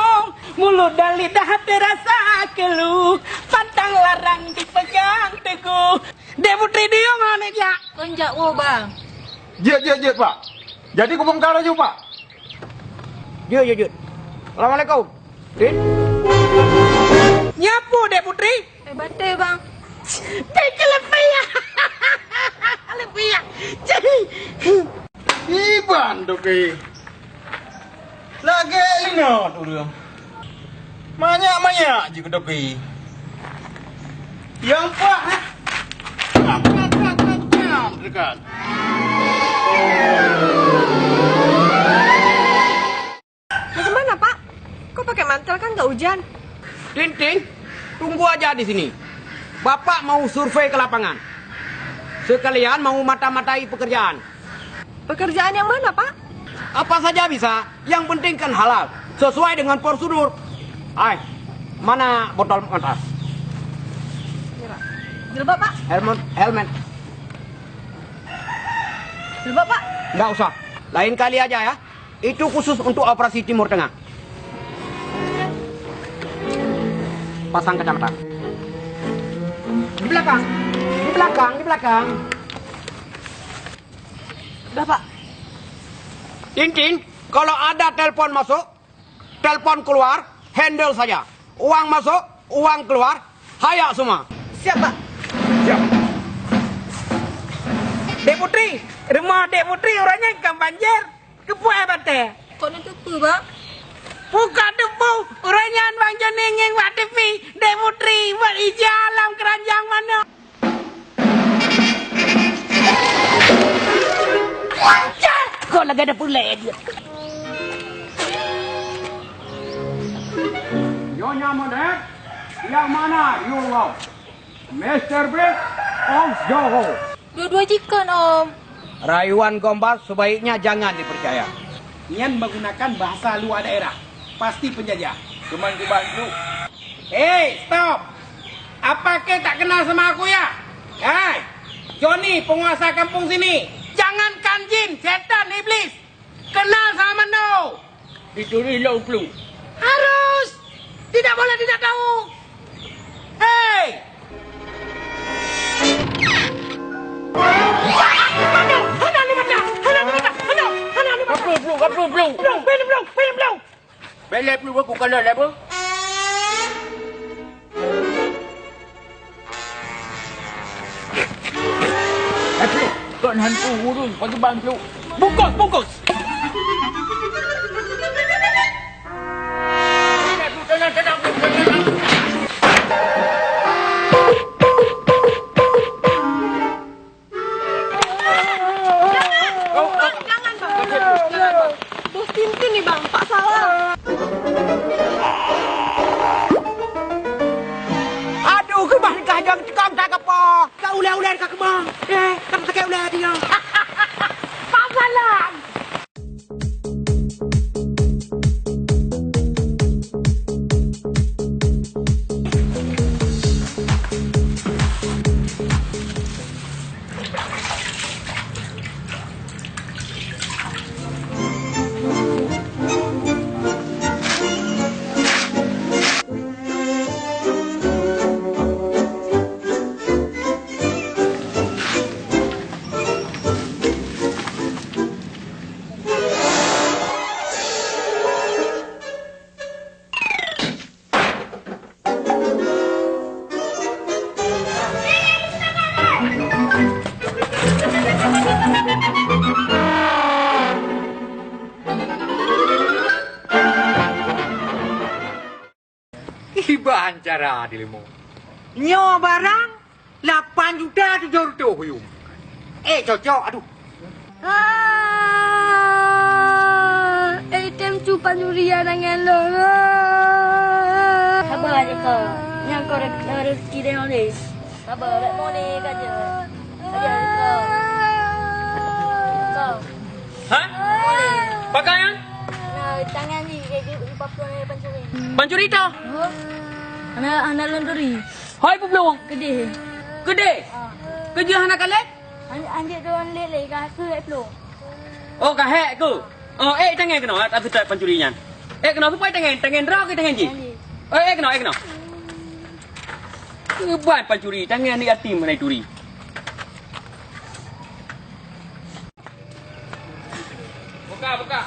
Mulut dan lidah terasa keluh, pantang larang dipegang teguh. Dek Putri diyong aneuk jak. Kon jak woe, Bang. Jeuet, jeuet, jeuet, Pak. Jadi kubongkar laju, Pak. Jeuet, jeuet, jeuet. Assalamualaikum. Din. Nyapu, Dek Putri. Eh, batai, Bang. Dek kelepiah. Lepiah. Iban toke. Lagèe ingat ureueng. Manyak-manyak jih keu toke. Nyang pah, eh. Dekat. Bagaimana, Pak? Kok pakai mantel, kan nggak hujan? Tin, Tin, tunggu aja di sini. Bapak mau survei ke lapangan. Sekalian mau mata-matai pekerjaan. Pekerjaan yang mana, Pak? Apa saja bisa, yang penting kan halal, sesuai dengan prosedur. Ai, mana botol mata? Ini, Pak. Jilbab, Pak. Helmet, helmet. Jilbab, Pak. Nggak usah. Lain kali aja ya. Itu khusus untuk operasi Timur Tengah. Pasang kacamata. Di belakang, di belakang, di belakang. Dah, Pak. Tin, Tin, kalau ada telepon masuk, telepon keluar, handle saja. Uang masuk, uang keluar, hayak semua. Siap, Pak. Siap. Dek Putri, rumah Dek Putri uroe nyan ka banjir. Keupeue batèe? Kon na teupeue, Bang? Bukon teupeue, uroe nyan Bang Joni ngieng bak T V, Dek Putri buet ija lam keuranjang manok. Kon lagèe ada peulet dia. Nyonya Monet, yang mana you love? Mister Beast of Johor. Dua-dua jikon, Om. Rayuan gombal sebaiknya jangan dipercaya. Nyan menggunakan bahasa luar daerah. Pasti penjajah. Cuman kubantu. Hei, stop! Apa kau tak kenal sama aku ya? Hai, Joni, penguasa kampung sini. Jangankan jin, setan, iblis. Kenal sama Mando. Dicuri lom plu. Harus. Tidak boleh tidak tahu. Hei. Hana, hana, hana, hana, hana, hana, hana, hana. Kaplu, plu, kaplu, plu. Plu, plu, plu, plu, plu. Bèk lé plu, aku kalon lé, Bu. Eh, plu, kok hantu urun pagi bang, plu. Bungkus, bungkus. Bang, jangan, Bang. Jangan, Bang. Bos Tintin ni, Bang. Pak salah. Aduh, keubah nikah jong cikong tak apa. Ka ulèe-ulèe ka keubah. Eh, tak sakét ulèe dia. Pak salah. Kiban cara dileumo. Nyoe barang lapan juta tujoh reutôh yum. Eh, cocok, aduh. Ah, eh, tem cu pancuri anangan lôn. Ah. Sabar aja kau. Nyang kau re-, rezeki dia oleh. Sabar, bèk moleh ka jeuet. Ka jeuet kau. Kau. Hah? Moleh. Pakai nyang? Nah, tangan ni, dia, dia, dia pakai pancuri. Pancuri tau? Oh. Anak, anak lôn turi. Hai, peubloe. Keudeh. Keudeh? Ah. Keujeuh hana kalé? An-, anjek droen lé-lé ka keu lhèe ploh. Oh, ka hék keu? Oh, ék tangen keunoe, taseutôt pancuri nyan. Ék keunoe, supaya tangen, tangen droe keu tangen jih. Tangen jih. Oh, ék keunoe, ék keunoe. Keuban pancuri, tangen aneuk yatim hana turi. Buka, buka.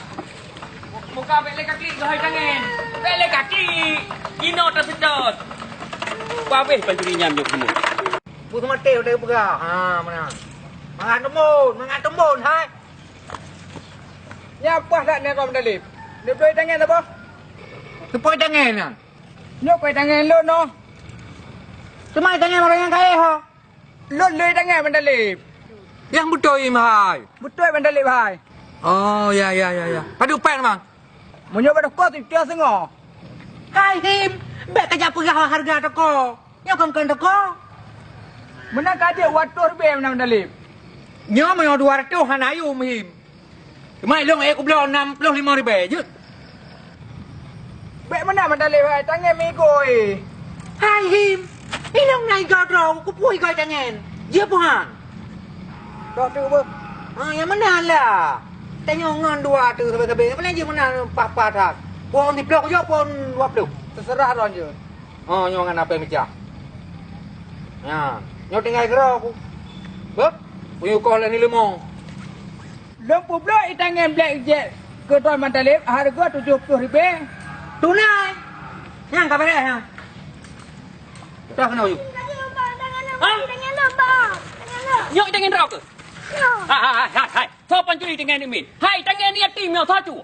Buka, bèk lé ka klik, hai tangen. Bèk lé ka klik. Jinoe taseutôt. Pabéh pancuri nyan jok semua. Bu seumaté udah peugah. Ha, meunan. Mangat teumbon, mangat teumbon, hai. Nyan paih that nyan kau meudalib. Neubloe tangen apa? Teupeu tangen nyan. Nyoe keu tangen lôn noh. Teuma tangen orang nyang kaya ho. Lôn lé tangen Bang Talib. Nyang beutôi, Im, hai. Beutôi Bang Talib, hai. Oh, ya, ya, ya, ya. Padub péng, Bang? Meunyoe bak toko, siplôh singoh. Hai, Im, bèk kajak peugah hareuga toko. Nyoe kon keu toko. Meunan ka jeuet dua ratus ribèe meunan Bang Talib. Nyoe meunyoe dua ratus hana yum, Im. Teuma ilôn ék kubloe nam ploh limong ribèe jeuet. Bèk meunan Bang Talib hai, tangen meuigoe. Hai Him, ilôn na igoe droe, kupeue igoe tangen. Jeuet peue han? Droe teuk beuh. Ha, nyang meunan lah. Tanyoe ngon dua ateueh sabe-sabe, nyang meunan jeuet meunan paih-paih that. Phôn siploh kujok, phôn dua ploh. Teuseurah droe jeuet. Ha, nyoe ngon apèng meucah. Nyan, nyoe tinggai keudroe ku. Beuh, kuyue koh lé ni leumo. Lôn peubloe itangen black jet keu droe Bang Talib hareuga tujoh ploh ribèe. Tunai. Nyang ka bèrèh nyan. Dah keunoe yue. Ha? Nyoe itangen droe keuh? Hai, hai, hai, hai, hai. Soe pancuri itangen Umin? Hai, itangen yatim nyoe soe cue?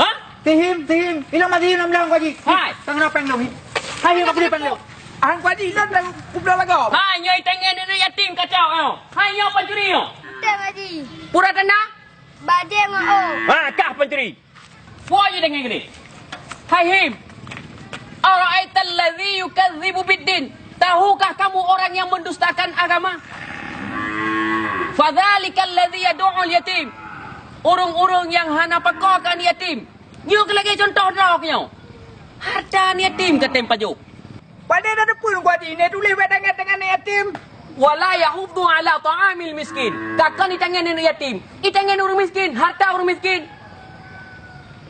Ha? Si Him, si Him. Ilôn ma si Him lam lôn, Haji. Hai. Tangan péng lôn, Him. Hai, Him, aku beli péng lôn. Hang Haji, ilôn dah kubloe lagoe. Hai, nyoe itangen aneuk yatim kacau nyoe. Hai, nyoe pancuri nyoe. Beutôi, Haji. Pura tanda? Bajèe ngon ôh. Ha, kah pancuri. Peue jih deungon geuh? Hai Him, "Ara'aital ladzi yukadzibu biddin?" Tahukah kamu orang yang mendustakan agama? "Fadzalikal ladzi yadu'ul yatim." Ureueng-ureueng nyang hana pakoe keu aneuk yatim. Nyoe keuh lagèe cuntoh droe keuh nyoe. Hareuta aneuk yatim ka tem pajoh. Padahai na teupeue Teungku Haji, na tuléh bak tangen-tangen aneuk yatim. "Wa la yahuddu ala ta'amil miskin." Ka kon itangen aneuk yatim, itangen ureueng miskin, hareuta ureueng miskin.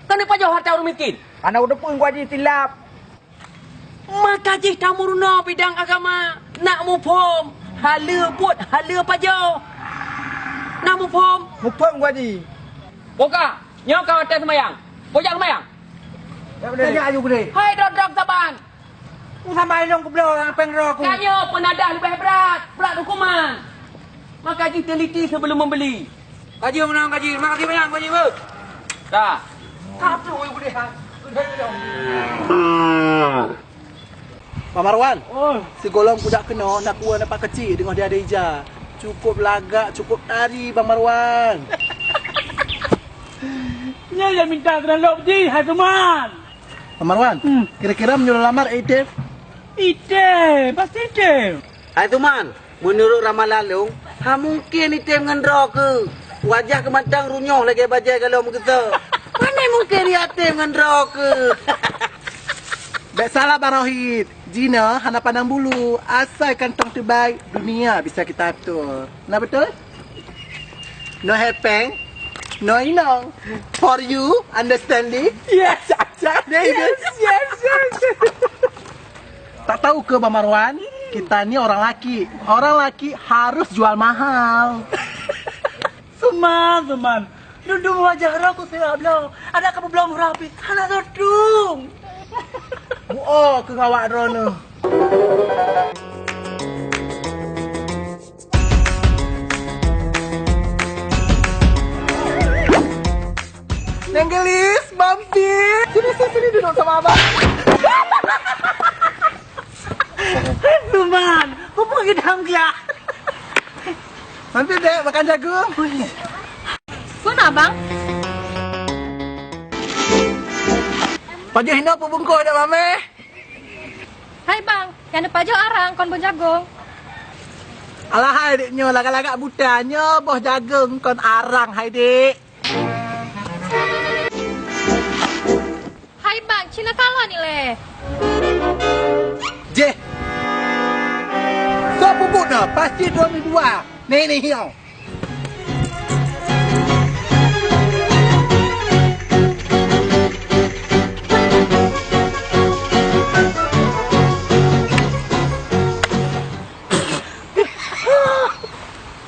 Keuneuk pajoh hareuta ureueng miskin? Hana teupeue Teungku Haji, silap. Maka jih tameurunoe bidang agama, nak muphom haleue buet, haleue pajoh. Nak muphom? Muphom Teungku Haji. Boka, nyoe ka watèe seumayang. Bôh jak seumayang. Ya, beutôi. Tajak aju geude. Hai, drop-drop saban. Ku sampai lôn kubloe péng droe ku. Tanyoe peunadah leubeh brat, brat hukuman. Maka jih teliti sebelum membeli. Kaji meunan kaji. Terima kasih banyak, Kaji, beuh. Dah. Ka ploh ribu deh, ha. Bang Marwan, oh, sigohlom kudak keunoe na kuah na pak keuchik deungoh dia ada ija. Cukup lagak, cukup tari, Bang Marwan. Nyan nyang minta keunan lok ji, hai Suman. Bang Marwan, hmm, kira-kira meunyoe lamar item? Item, pasti item. Hai Suman, meunurot ramalan lôn, ha mungken item ngon droe keuh. Wajah keumatang runyoh lagèe bajèe galom geusa. Pane mungken item ngon droe keuh. Bèk salah Bang Rohit, jinoe hana pandang bulu, asai kantong teubai, dunia bisa kita atur. Na beutôi? No hepeng, no inong. For you, understanding? Yes, yes, yes, yes. Tak tahu ke Bang Marwan? Kita ni orang laki. Orang laki harus jual mahal. Suman, Suman. Dum-dum wajah roh ku sira bloe. Ada kapeubloe murah pih. Hana sotong. Buo keu ngawak droeneuh. Neng Gelis, Bampi. Sini, sini, sini duduk sama abang. Numan, peue geudam dia? Nanti dek makan jagung. Peue na, Bang? Pajoh hinoe peubungkôh dek Mameh. Hai Bang, nyang neupajoh arang kon boh jagong. Alah hai dek nyoe lagak-lagak buta nyoe boh jagong kon arang hai dek. Hai Bang, cina kalon ilèe. Jeh. Soe peubuet na? Pasti droeneuh dua. Nih, nih, yo.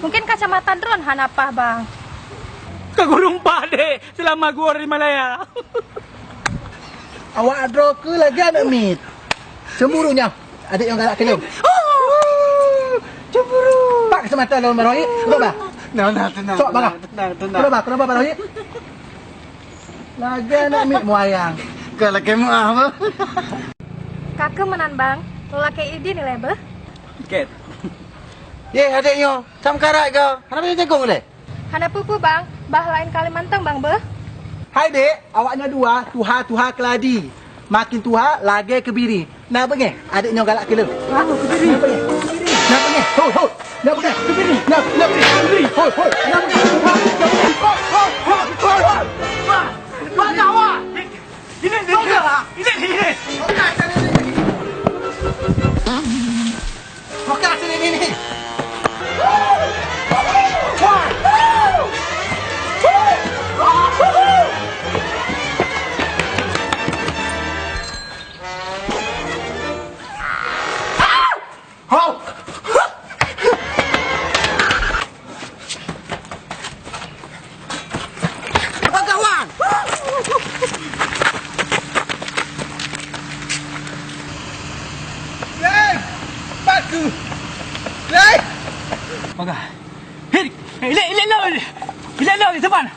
Mungkin kacamata droen hana paih, Bang. Ka gurung paih, Dek, selama gua di Malaya. Awak droe keuh lagèe aneuk miet. Cemburu nyoe. Adék nyang galak keu lôn. Cemburu. Pak kacamata lôn, Bang Rohit. Kenapa? Nah, nah, tenang, Sok, tenang, Bang. Tenang, tenang. Kenapa? Kenapa, Bang Rohit? Lagèe aneuk miet muayang. Kau lagèe muah apa? Ka keuh meunan, Bang. Lôn lakèe idin ilèe beuh. Ket. Yeh, adék nyoe, sam karat kau. Kenapa dia jagung leh? Hana peue-peue, Bang. Bah laén kali mantong, Bang, beuh. Hai, Dek. Awak nyoe dua, tuha-tuha keuladi. Makin tuha, lagèe keubiri. Na beungèh, adék nyoe galak keu lôn. Wah, keubiri. Na beungèh. Na beungèh. Hoi, hoi. Na beungèh. Keubiri. Na, na beungèh. Keubiri. Hoi, hoi. Na beungèh. Hoi, hoi. Hoi, hoi. Wah, wah, wah. Ini, ini, ini, ini. Buka sini, ini. Hau! Abang Kawan! Hei! Batu! Hei! Paga. Hei! Ilek, ilek lo! Ilek lo, di depan!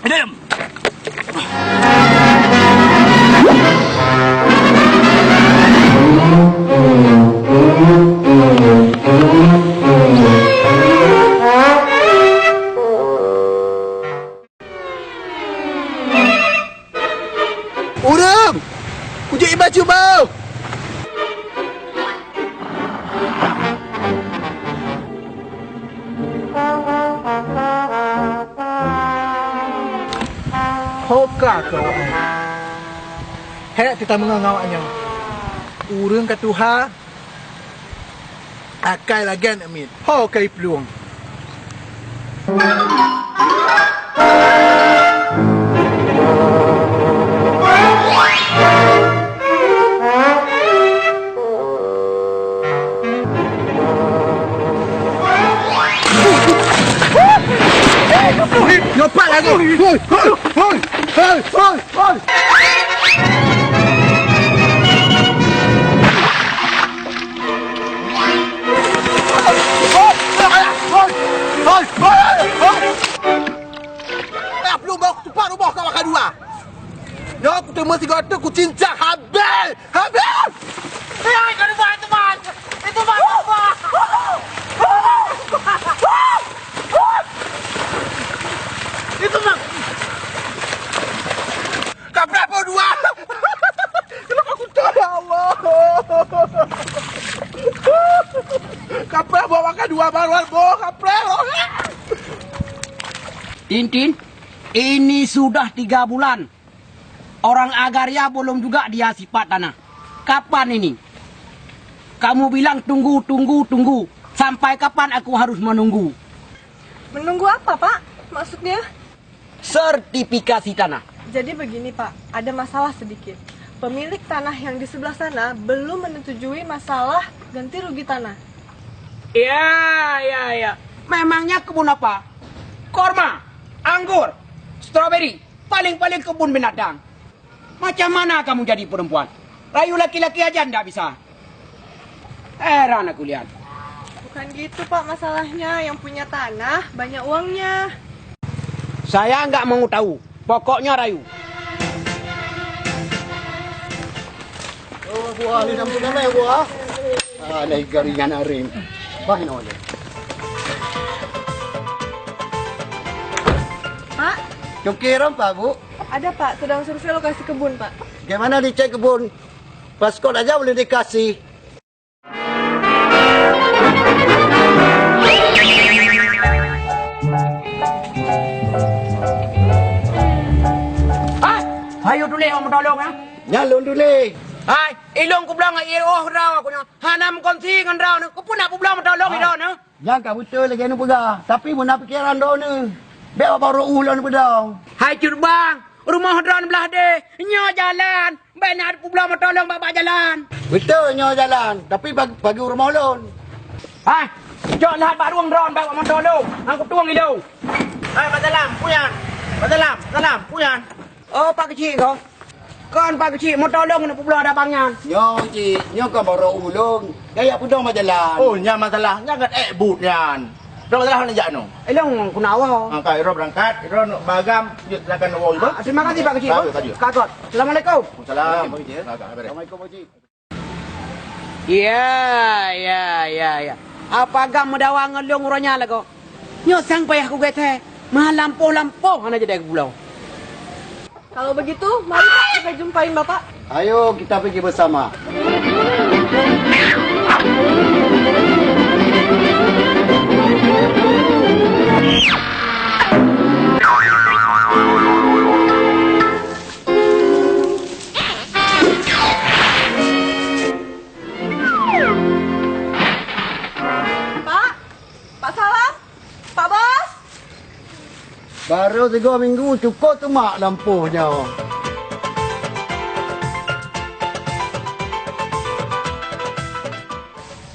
Dalam. Ureueng! Kujak ié bacut boh! Ho ka keu awaknyan. Hék teutamong ngon awaknyan. Ureueng ka tuha, akai lagèe aneuk miet. Ho ka iplueng. Nyoe pat lagèe. Hoi, hoi, hoi, hoi, hoi, hoi. Hoi, hoi, hoi, hoi. Dah belum bawa kutupat rumah kau makan dua. Nyoe kuteumé sigoe teuk kucincang habéh. Habéh! Eh, hai, kau lupa itu, Man. Itu, Man, lupa. Itu, Man. Kaprah pun dua. Kenapa aku tak, ya Allah? Kaprah bawa makan dua baruan, boh, kaprah. Tin, Tin, ini sudah tiga bulan. Orang Agaria belum juga dia sipat tanah. Kapan ini? Kamu bilang tunggu, tunggu, tunggu. Sampai kapan aku harus menunggu? Menunggu apa, Pak? Maksudnya? Sertifikasi tanah. Jadi begini, Pak, ada masalah sedikit. Pemilik tanah yang di sebelah sana belum menyetujui masalah ganti rugi tanah. Ya, ya, ya. Memangnya kebun apa? Korma, anggur, stroberi, paling-paling kebun binatang. Macam mana kamu jadi perempuan? Rayu laki-laki aja ndak bisa. Heran aku lihat. Bukan gitu, Pak, masalahnya. Yang punya tanah banyak uangnya. Saya nggak mau tahu. Pokoknya rayu. Oh, buah ni dah mudah, buah. Ah, naik garingan arim. Bah, ini aja. Pak? Cukir apa, Bu? Ada, Pak. Sedang survei lokasi kebun, Pak. Bagaimana dicek kebun? Paspor aja boleh dikasih. Ah, ayo tuléh, orang meutolong, ah. Nyan lôn tuléh. Hai, ilong kubloe ngon ie oh droe ku nyoe. Hana meukonsi ngon droe nyoe. Keupeue na kubloe moto lôn droe nyoe? Nyang ka beutôi lagèe neupeugah, tapi meunan pikeran droeneuh. Bèk bak barô ulôn peudong. Hai cut bang, rumoh droeneuh blah deh, nyoe jalan. Bèk na peubloe moto lôn bak-bak jalan. Beutôi nyoe jalan, tapi bag-, bagi rumoh lôn. Hai, cok lhat bak rueng droeneuh bak moto lôn, ngon kutueng ilôn. Hai, Mak Salam, peue nyan? Mak Salam, Salam, peue nyan? Oh, Pak Keuchik ko. Kon Pak Keuchik, moto lôn keuneuk peubloe dabang nyan. Nyoe cik, nyoe kon barô ulôn. Gaya peudong bak jalan. Oh, nyan masalah. Nyan kan ék buet nyan. Droe masalah nak jak nyoe. Ilong keuneuk awai. Ha, ka, droe beurangkat, droe neuk bagam, jeuet silakan awai. Ah, terima kasih, Pak Keuchik. Bagus, bagus. Ka kot. Assalamualaikum. Waalaikumsalam. Assalamualaikum, Pak Keuchik. Ya, ya, ya, ya. Apa agam meudawa ngon lôn uroe nyan lagoe? Nyoe sang payah kugét, he. Meuhan lampôh-lampôh hana jadi geupulo. Kalau begitu, mari, Pak, kita jumpain Bapak. Ayo, kita pergi bersama. Pak, Pak Salam, Pak Bos. Baru tiga minggu cukup tu mak lampu nyoe.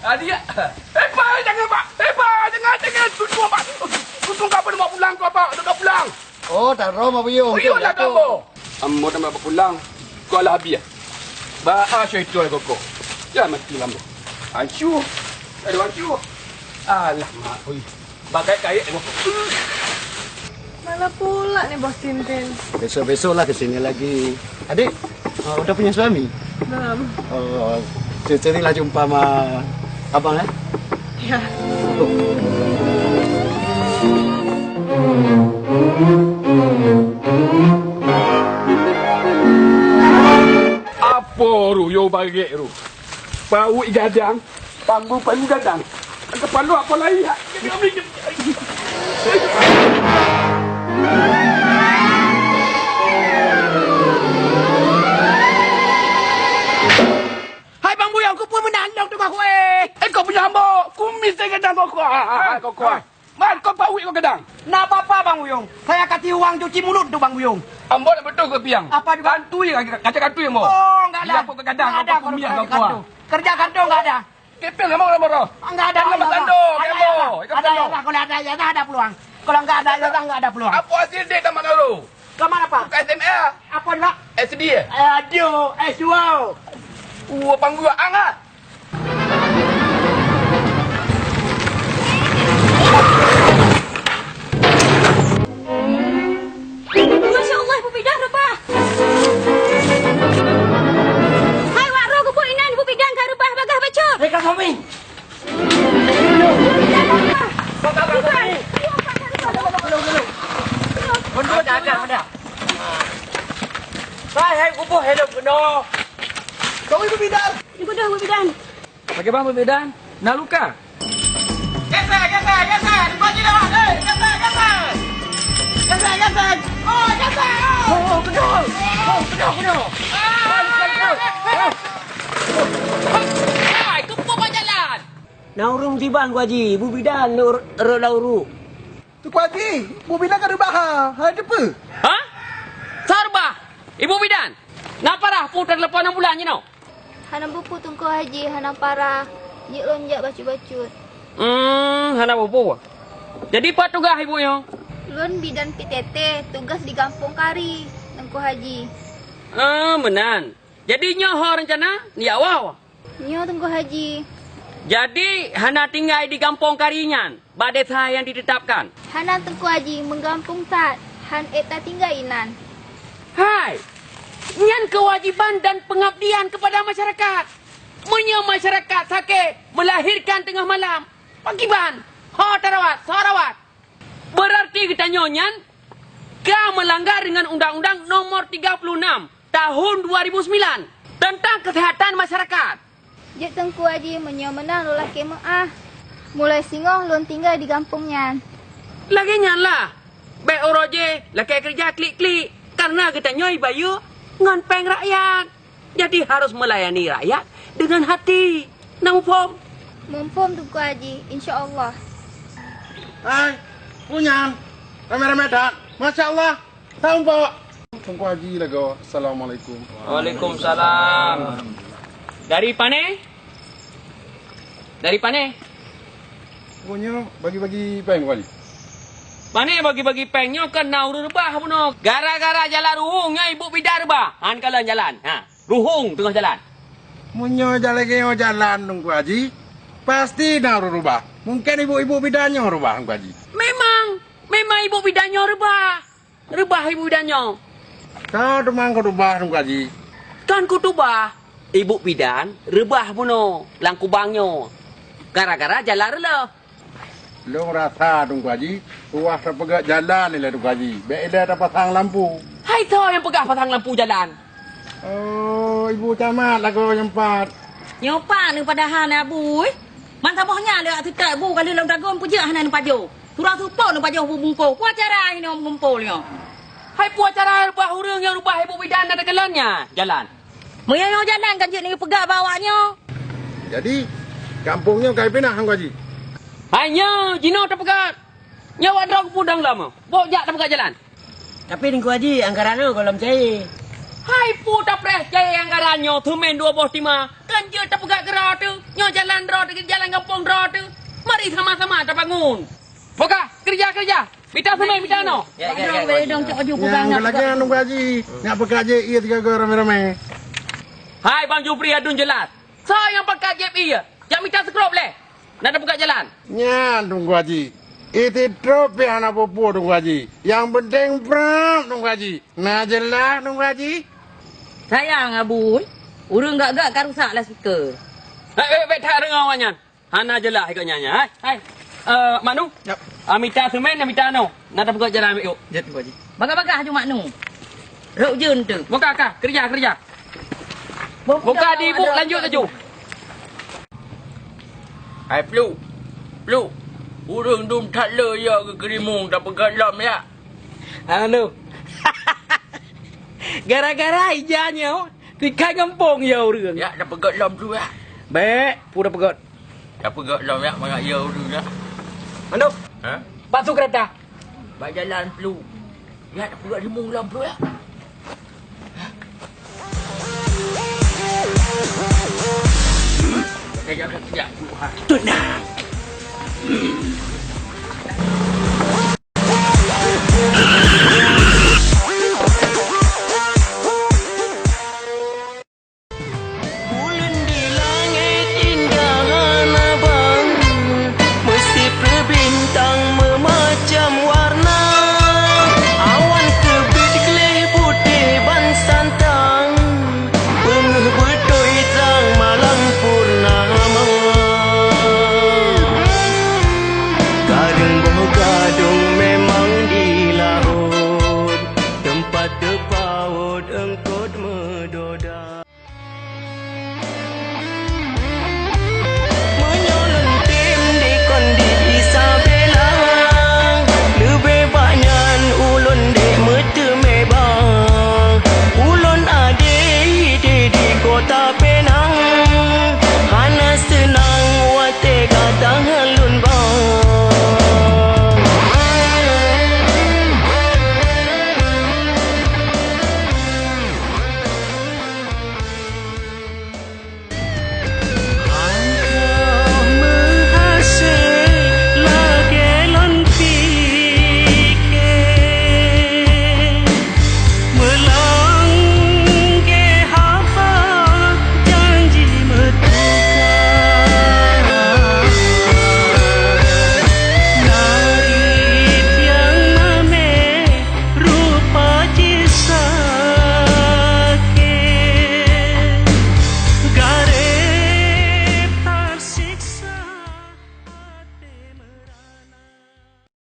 Adik, eh, Pak, jangan, Pak. Eh, Pak, jangan, jangan. Tuntun, Pak. Tuntun, Pak, nak pulang, Pak. Nak pulang. Oh, tarô ma buyueng. Buyueng lah kamoe. Ambo teuma bapulang. Kok lah habis. Ba a syaitan koko. Dah mati lampu. Hancur. Ada hancur. Alah, mak. Ui. Bagai kayek ni. Mana pula ni Bos Tintin? Besok-besok lah ke sini lagi. Adik, ah, udah punya suami? Belum. Oh, cari-carilah jumpa sama abang, ya? Ya. Apa ru, yo bagek ru? Pawik gadang, panggu payung gadang. Kepala apa lain? Hai Bang Buyong, keupeue meunan lôn teungoh kueh? Eh, kau punya hamba, kumis saya gadang kau kuah. Kau kuah. Man, kau pawik kau gadang. Na apa-apa, Bang Buyong. Saya kasih uang cuci mulut tu, Bang Buyong. Ambo nak betul ke piang? Apa juga? Kantui, kaca kantui ambo. Oh, enggak ada. Dia apa ke gadang, enggak ada apa kalau kumiah kerja kau kuah. Kerja kantong enggak ada. Kepeng ambo nak marah. Enggak ada. Enggak ada. Ada, ada. Kalau ada ijazah, ada peluang. Kalau enggak ada ijazah, enggak ada peluang. Apa hasil dek tamat dulu? Tamat apa? Bukan S M A. Apa juga? S D. Aduh, S dua. Wah, panggul ang ah. Masya Allah, Ibu Bidan reubah. Hai, wak roh geubuet inan, Ibu Bidan ka reubah bagaih bacut. Hei, Kak Somi. Hai, hai, kuboh helm keunoe. Kami Ibu Bidan. Ibu dah, Ibu Bidan. Bagaimana, Bu Bidan? Na luka? Gesek, gesek, gesek! Dipaji lewat, eh! Gesek, gesek! Gesek, gesek! Oh, gesek! Oh, oh, betul! Oh, betul, betul! Ah! Hai, keupeue bak jalan? Na ureueng tiban, Gua Ji, Bu Bidan, rot lam uruek. Teungku Haji, Ibu Bidan ka reubah ha, hana teupeue. Ha? Soe reubah? Ibu Bidan? Na parah peue telepon ambulan jinoe? Hana peue-peue Teungku Haji, hana parah. Jeuet lôn jak bacut-bacut. Hmm, hana peue-peue. Jadi pat tugaih ibu nyoe? Lôn bidan P T T, tugaih di gampông Kari, Teungku Haji. Ah, meunan. Jadi nyoe ho reuncana neujak woe? Nyoe Teungku Haji. Jadi hana tinggai di gampông Kari nyan, bak desa nyang ditetapkan? Hana Teungku Haji, meugampông that, han ék tatinggai inan. Hai! Nyan keuwajiban dan peungabdian keupada masyarakat. Meunyoe masyarakat sakét, meulahérkan teungoh malam, pakiban? Ho tarawat, soe rawat? Beurarti geutanyoe nyan ka meulanggar deungon Undang-Undang Nomor tiga puluh enam Tahun dua ribu sembilan teuntang Keuseuhatan Masyarakat. Jeuet Teungku Haji, meunyoe meunan lôn lakée meuáh. Mulai singoh lôn tinggai di gampông nyan. Lagée nyan lah. Bék uroe jéh lakée keureuja klik-klik, kareuna geutanyoe bayeue ngon péng rakyat. Jadi harus melayani rakyat dengan hati. Na muphom? Muphom, Teungku Haji, insya Allah. Hai, peue nyan? Ramé-ramé that. Masya Allah. Sampok. Teungku Haji lagoe. Assalamualaikum. Waalaikumsalam. Dari pane? Dari pane? Pokoknya bagi-bagi péng, Teungku Haji. Pane bagi-bagi péng nyoe kan na ureuëng reubah bunoe. Gara-gara jalan ruhueng nyoe ibu bidan reubah. Han kalon jalan. Ha, ruhueng teungoh jalan. Meunyoe jalan nyoe jalan, Teungku Haji, pasti na ureuëng reubah. Mungken ibu-ibu bidan nyoe reubah, Teungku Haji. Memang, memang ibu bidan nyoe reubah. Reubah ibu bidan nyoe. Ka teuma kutubah, Teungku Haji. Kan kutubah, ibu bidan reubah bunoe lam kubang nyoe. Gara-gara jalan reuloh. Lôn rasa, Teungku Haji, tuwah tapeugöt jalan ilèe, Teungku Haji. Bèk ilèe tapasang lampu. Hai soe nyang peugah pasang lampu jalan? Oh, ibu camat lagoe nyoe pat. Nyoe pat neupadahai, Abu, eh. Man saboh nyan lé teutap bu ka lheueh lom dagon peujeuet hana neupajoh. Surah seupôt neupajoh bu bungkôh. Peue cara hinoe meugumpôi nyoe? Hai peue cara reubah ureuëng nyang reubah ibu bidan na teukalon nyan jalan? Meunyoe nyoe jalan kan jeuet neupeugah bak awak nyoe. Jadi, gampông nyoe ka ipinah, Teungku Haji? Hai nyoe, jinoe tapeugah. Nyoe awak droe geupudong lom. Bôk jak tapeugah jalan. Tapi Teungku Haji, angkaran nyoe gohlom cair. Hai peue tapreh cair angkaran nyoe, seumén dua boh tima. Kan jeuet tapeugah keudroe teuh. Nyoe jalan droe teuh, jalan gampông droe teuh. Mari sama-sama tabangun. Boh ka, keureuja, keureuja. Mita seumén, mita noe. Ya, ya, ya, Teungku Haji. Nyang keulagèe Teungku Haji, nak peukaji ié sigoe ramé-ramé. Hai Bang Jufri, aduen jeulaih. Soe nyang peukaji ié? Jak mita seukrôp lé. Na tapeugah jalan. Nyan Teungku Haji. Iti trôp pih hana peue-peue Teungku Haji. Nyang penting prap Teungku Haji. Na jeulaih Teungku Haji. Sayang Abu, ureuëng gak-gak ka rusak lasika. Hai, bèk, bèk that deungoe awak nyan. Hana jeulaih ikôt nyan, nyan. Hai, hai. Eh, Mak Nu? Yap. Ah, mita seumén, mita noe. Na tapeugah jalan ambiek yuk. Jeuet Teungku Haji. Bagah-bagah aju Mak Nu. Rhot ujeuen teuh. Boh ka, ka. Keureuja, keureuja. Boh ka di ibu, lanjut laju. Hai Plu. Plu. Ureuëng dum that le ya keu keurimong tapeugah lom ya. Anu. Gara-gara ija nyoe, keu ikai gampông ya ureuëng. Ya, tapeugah lom Plu ya. Bèk, peue tapeugah. Tapeugah lom ya, mangat ya ureuëng ya. Anu. Ha? Bak su keurata. Bak jalan Plu. Ya, tapeugah limong lom Plu ya. Kejap, kejap, kejap. Tenang.